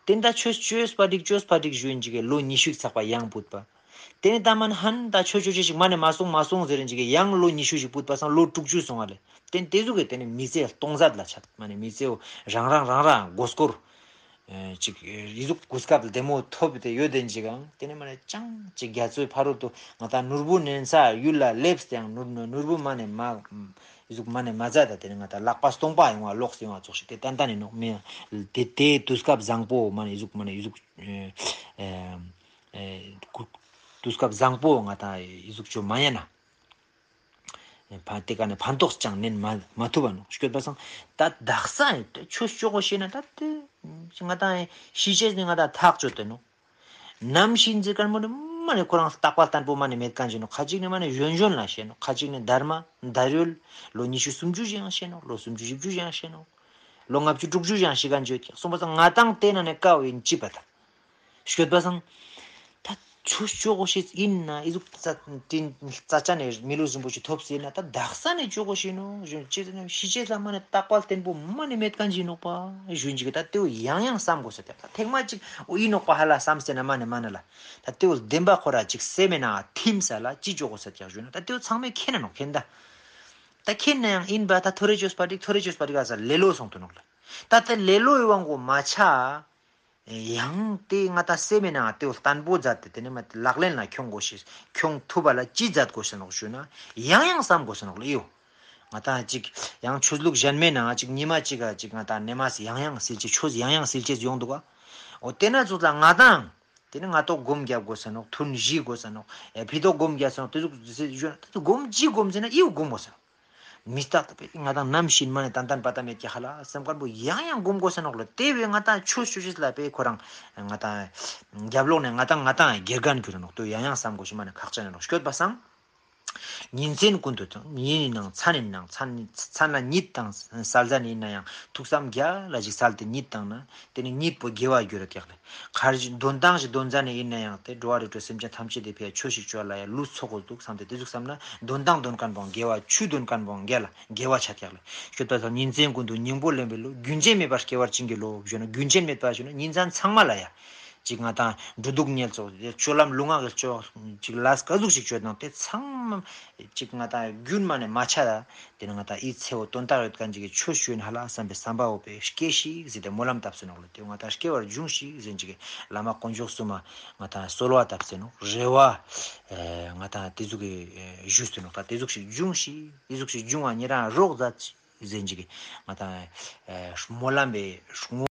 དེ་ད་ཆོས་བཅོས་པ་འགྲིག་བཅོས་པ་འགྲིག་ཞུ་ཅིག་གི་ལོ་ཉི་ཤུ་ཞིག་ཚགས་པ་ཡང་བུད་པ། དེ་ནས་ད་མ་ནི་ཧན་ད་ཆོས་ཆོས་ཆོས་ཤིག་མ་ནས་མ་སོང་མ་སོང་ཟེར་རིན་ཅིག་གི་ཡང་ལོ་ཉི་ཤུ་ཞིག་བུད་པ་སང་ལོ་དྲུག་ཅུ་སོང་བ་ལས། དེ་དེ་ཟུག་གི་དེ་ནས་མི་ཚེ་སྟོང་ཟད་ལ་ཆགས་མ་ནས་མི་ཚེའོ་རང་རང་རང་རང་མགོ་སྐོར། ཅིག་ཡི་ཟུག་གོ་སྐབས་བདེ་མོ་ཐོབ་སྟེ་ཡོད་དེ་ཅིག་གང་དེ་ནས་མ་ནས་ཅང་ཅིག་རྒྱ་མཚོའི་ཕ་རོལ་ཏུ་ང་ད་ནོར་བུ་ནན་ས་ཡུལ་ལ་སླེབས་ཏེ་ཡང་ནོར་ནོར་བུ་མ་ནས་མ་ཡི་ཟུག་མ་ནས་མ་ཛད་ད་དེ་ནས་ང་ད་ལག་པ་སྟོང་པ་ཡོང་བ་ལོག་སེ་ཡོང་བ་ཙོགས་ཤིག་དེ་ཏན་ཏན་ཡིན་ནོག་མི་ཡང་དེ་དེ་དུས་སྐབས་བཟང་པོ་མ་ནས་ཡི་ཟུག་མ་ནས་ཡི་ཟུག་དུས་སྐབས་བཟང་པོ་ང་ད་ཡི་ཟུག་ཅོ་མ་ཡིན་ན། ཕན་དེ་ག་ནས་ཕན་ཐོགས་ཅང་ནན་མ་མ་ཐུབ་པ་ནོ་སྐྱོད་པ་སང་ད་དག་ས་ཡིན་ཏེ་ཆོས་ཆོས་གོ་ཤེས་ན་ད་དེ་ང་དང་ཤི་ཆེས་ནི་ང་དང་ཐག་ཆོད་དེ་ནོ། ནམ་ཤི་འཛི་ཀན་མོ་ནི་མ་ནི་ཁོ་རང་རྟག་པ་བརྟན་པོ་མ་ནི་མེད་ཀན་ཅི་ནོ། ཁ་ཅིག་ནི་མ་ནི་གཞོན་གཞོན་ལ་ཤེས་ནོ། ཁ་ཅིག་ནི་དར་མ་དར་ཡོལ་ལོ་ཉི་ཤུ་སུམ་ཅུ་ཞིག་ཡང་ཤེས་ནོ། ལོ་སུམ་ཅུ་བཞི་བཅུ་ཞིག་ཡང་ཤེས་ནོ། ལོ་ལྔ་བཅུ་དྲུག་ཅུ་ཞིག་ཡང་ཤི་ཀན་ཅི་ཡོད་ཀྱང་སོང་པ་སང་ང་དང་དེ་ན་ནི་ཀ་བ་ཡིན་ཅི་པ་དང་། སྐྱོད་པ་སང་། ད་ཆོས་ཆོས་གོ་ཤེས་ཡིན་ན་ཨི་ཟུག་རྩ་དྲིན་རྩ་ཆ་ནས་མི་ལུས་རིན་པོ་ཆེ་ཐོབ་ཟེར་ན་ད་དག་ས་ནས་ཆོས་གོ་ཤེས་ནོ་ཞུ་ཅི་ཟེར་ན་ཤི་ཆེས་ལ་མ་ནས་རྟག་པ་བརྟན་པོ་མ་ནས་མེད་ཀན་ཅི་ནོག་པ་ཞུ་ཅིག་ད་དེའུ་ཡང་ཡང་བསམ་དགོས་ས་དེ་ད་ཐེངས་མ་ཅིག་འོ་ཡིན་ནོག་པ་ཧ་ལ་བསམ་ཟེར་ན་མ་ནས་མ་ནས་ལ་ད་དེའུ་བདེན་པ་ཁོ་ར་ཅིག་སེམས་མེད་ན་ཐིམ་ས་ལ་ཅི་ཆོས་གོ་ས་ཀྱག་ཞུ་ན་ད་དེའུ་ཚང་མས་མཁྱེན་ན་ནོག་མཁྱེན་ད། ད་མཁྱེན་ན་ཡང་ཡིན་པ་ད་ཐོ་རེ་ཆོས་པ་འགྲིག་ཐོ་རེ་ཆོས་པ་འགྲིག་ཨ་ས་ལེ་ལོ་སོང་དུ་ནོག་ལ། ད་ད་ལེ་ལོའི་དབང་གོ་མ་ཆ། ཡང་དེ་ང་ད་སེམས་མེད་ན་དེའུ་བརྟན་པོ་མཛད་དེ་དེ་ནས་མ་ལག་ལེན་ལ་ཁྱོང་དགོས་ཤེས་ཁྱོང་ཐུབ་པ་ལ་ཅི་མཛད་དགོས་ཤེས་ནོག་ཞུ་ན་ཡང་ཡང་བསམ་དགོས་ཤེས་ནོག་ལ་ཡོ། ང་ད་ཅིག་ཡང་ཆོས་ལུགས་གཞན་མེད་ན་ཅིག་ཉི་མ་ཅིག་ག་ཅིག་ང་ད་ནེ་མ་སི་ཡང་ཡང་སིལ་ཅེས་ཆོས་ཡང་ཡང་སིལ་ཅེས་ཡོང་འདུག་ག་འོ་དེ་ན་ཚོ་ལ་ང་དང་དེ་ནི་ང་ཏོག་སྒོམ་རྒྱབ་དགོས་ས་ནོག་ཐུན་བཞི་དགོས་ས་ནོག་ཨེ་ཕི་ཏོག་སྒོམ་རྒྱབ་ས་ནོག་དེ་ཟུག་ཟེར་ཞུ་ན་དེ་ཚོ་སྒོམ་ཅི་སྒོམ་ཟེར་ན་ཡིའུ་སྒོམ་དགོས་ས་ནོག་མི་རྟག་ཏུ་པས་ང་དང་ནམ་ཤི་ཡིན་མ་ནས་ཏན་ཏན་པ་ཏ་མེད་ཀྱི་ཧ་ལ་སེམས་དཀར་པོ་ཡང་ཡང་སྒོམ་དགོས་ས་ནོག་ལ་དེ་བས་ང་དང་ཆོས་ཆོས་ཆོས་ལ་པས་ཁོ་རང་ང་དང་རྒྱབ་ལོག་ནས་ང་དང་ང་དང་དགེ་རྒན་གྱུར་ནོག་ཏུ་ཡང་ཡང་བསམ་དགོས་ཤི་མ་ནས་ཁག་ཅན་ནོག་སྐྱོད་པ་སང་། ཉིན་མཚན་ཀུན་ཏུ་དང་ཉིན་ཡིན་ནང་མཚན་ཡིན་ནང་མཚན་མཚན་ལ་ཉིད་དང་བསལ་ཟ་ནི་ཡིན་ན་ཡང་ཐུགས་བསམ་རྒྱ་ལ་ཞིག་བསལ་ཏེ་ཉིད་དང་ན། དེ་ནི་གཉིད་པོ་དགེ་བ་འགྱུར་རོ་ཀྱག་ལེ། ཁར་ཞིག་འདོན་སྟངས་ཞིག་འདོན་ཟ་ནས་ཡིན་ན་ཡང་དེ་འགྲོ་བ་རིགས་དྲུག་སེམས་ཅན་ཐམས་ཅད་དེ་ཕའི་ཆོས་ཤིག་བཅོ་ལ་ཡ་ལུས་ཚོགས་དགོས་འདུག་བསམ་སྟེ་དེ་ཟུག་བསམ་ན་འདོན་སྟངས་འདོན་མཁན་པོའང་དགེ་བ་ཆུ་འདོན་མཁན་པོའང་དགེ་ལ་དགེ་བ་ཆ་ཀྱག་ལེ། ཤོད་པ་དང་ཉིན་མཚན་ཀུན་ཏུ་སྙིང་པོ་ལེན་པའི་བློ་རྒྱུན་ཆད་མེད་པར་སྐྱེ་བར་བྱིན་གྱིས་རློབས་ཞུ་ན་རྒྱུན་ཆད་མེད་པ་ཞུ་ན་ཉིན་མཚན་ཚང་མ་ལ་ཡ། ཅིག་ང་དང་འགྲོ་འདུག་ཉལ་ཚོགས་དེ་སྤྱོད་ལམ་ལུས་ངག་གི་སྤྱོད་ཅིག་ལས་ག་ཟུག་ཞིག་སྤྱོད་དང་དེ་ཚང་མ་ཅིག་ང་དང་རྒྱུན་མ་ནས་མ་ཆད་ད། དེ་ནི་ང་དང་ཨི་ཚེ་བོ་དོན་དག་ཡོད་མཁན་ཅིག་གི་ཆོས་ཞུ་ཡིན་ཧ་ལ་བསམ་པའི་བསམ་པ་འོ་པའི་སྐྱེ་ཞིག་ཟེར་ཏེ་སྨོན་ལམ་བཏབ་སོ་ནོག་ལ། དེ་ང་དང་སྐྱེ་བར་འབྱུང་ཞིག་ཟེར་ཅིག་གི་བླ་མ་དཀོན་མཆོག་གསུམ་མ་ང་དང་གསོལ་བ་བཏབ་སོ་ནོག་རེ་བ། ཨེ་ང་དང་དེ་ཟུག་གི་ཨེ་ཞུ་སོ་ནོག་ད་དེ་ཟུག་ཞིག་འབྱུང་ཞིག་དེ་ཟུག་ཞིག་འབྱུང་བ་ཉེ་རང་རོགས་མཛད་ཅིག་ཟེར་ཅིག་གི་ང་དང་ཨེ་སྨོན་ལམ་པའི་ངོ་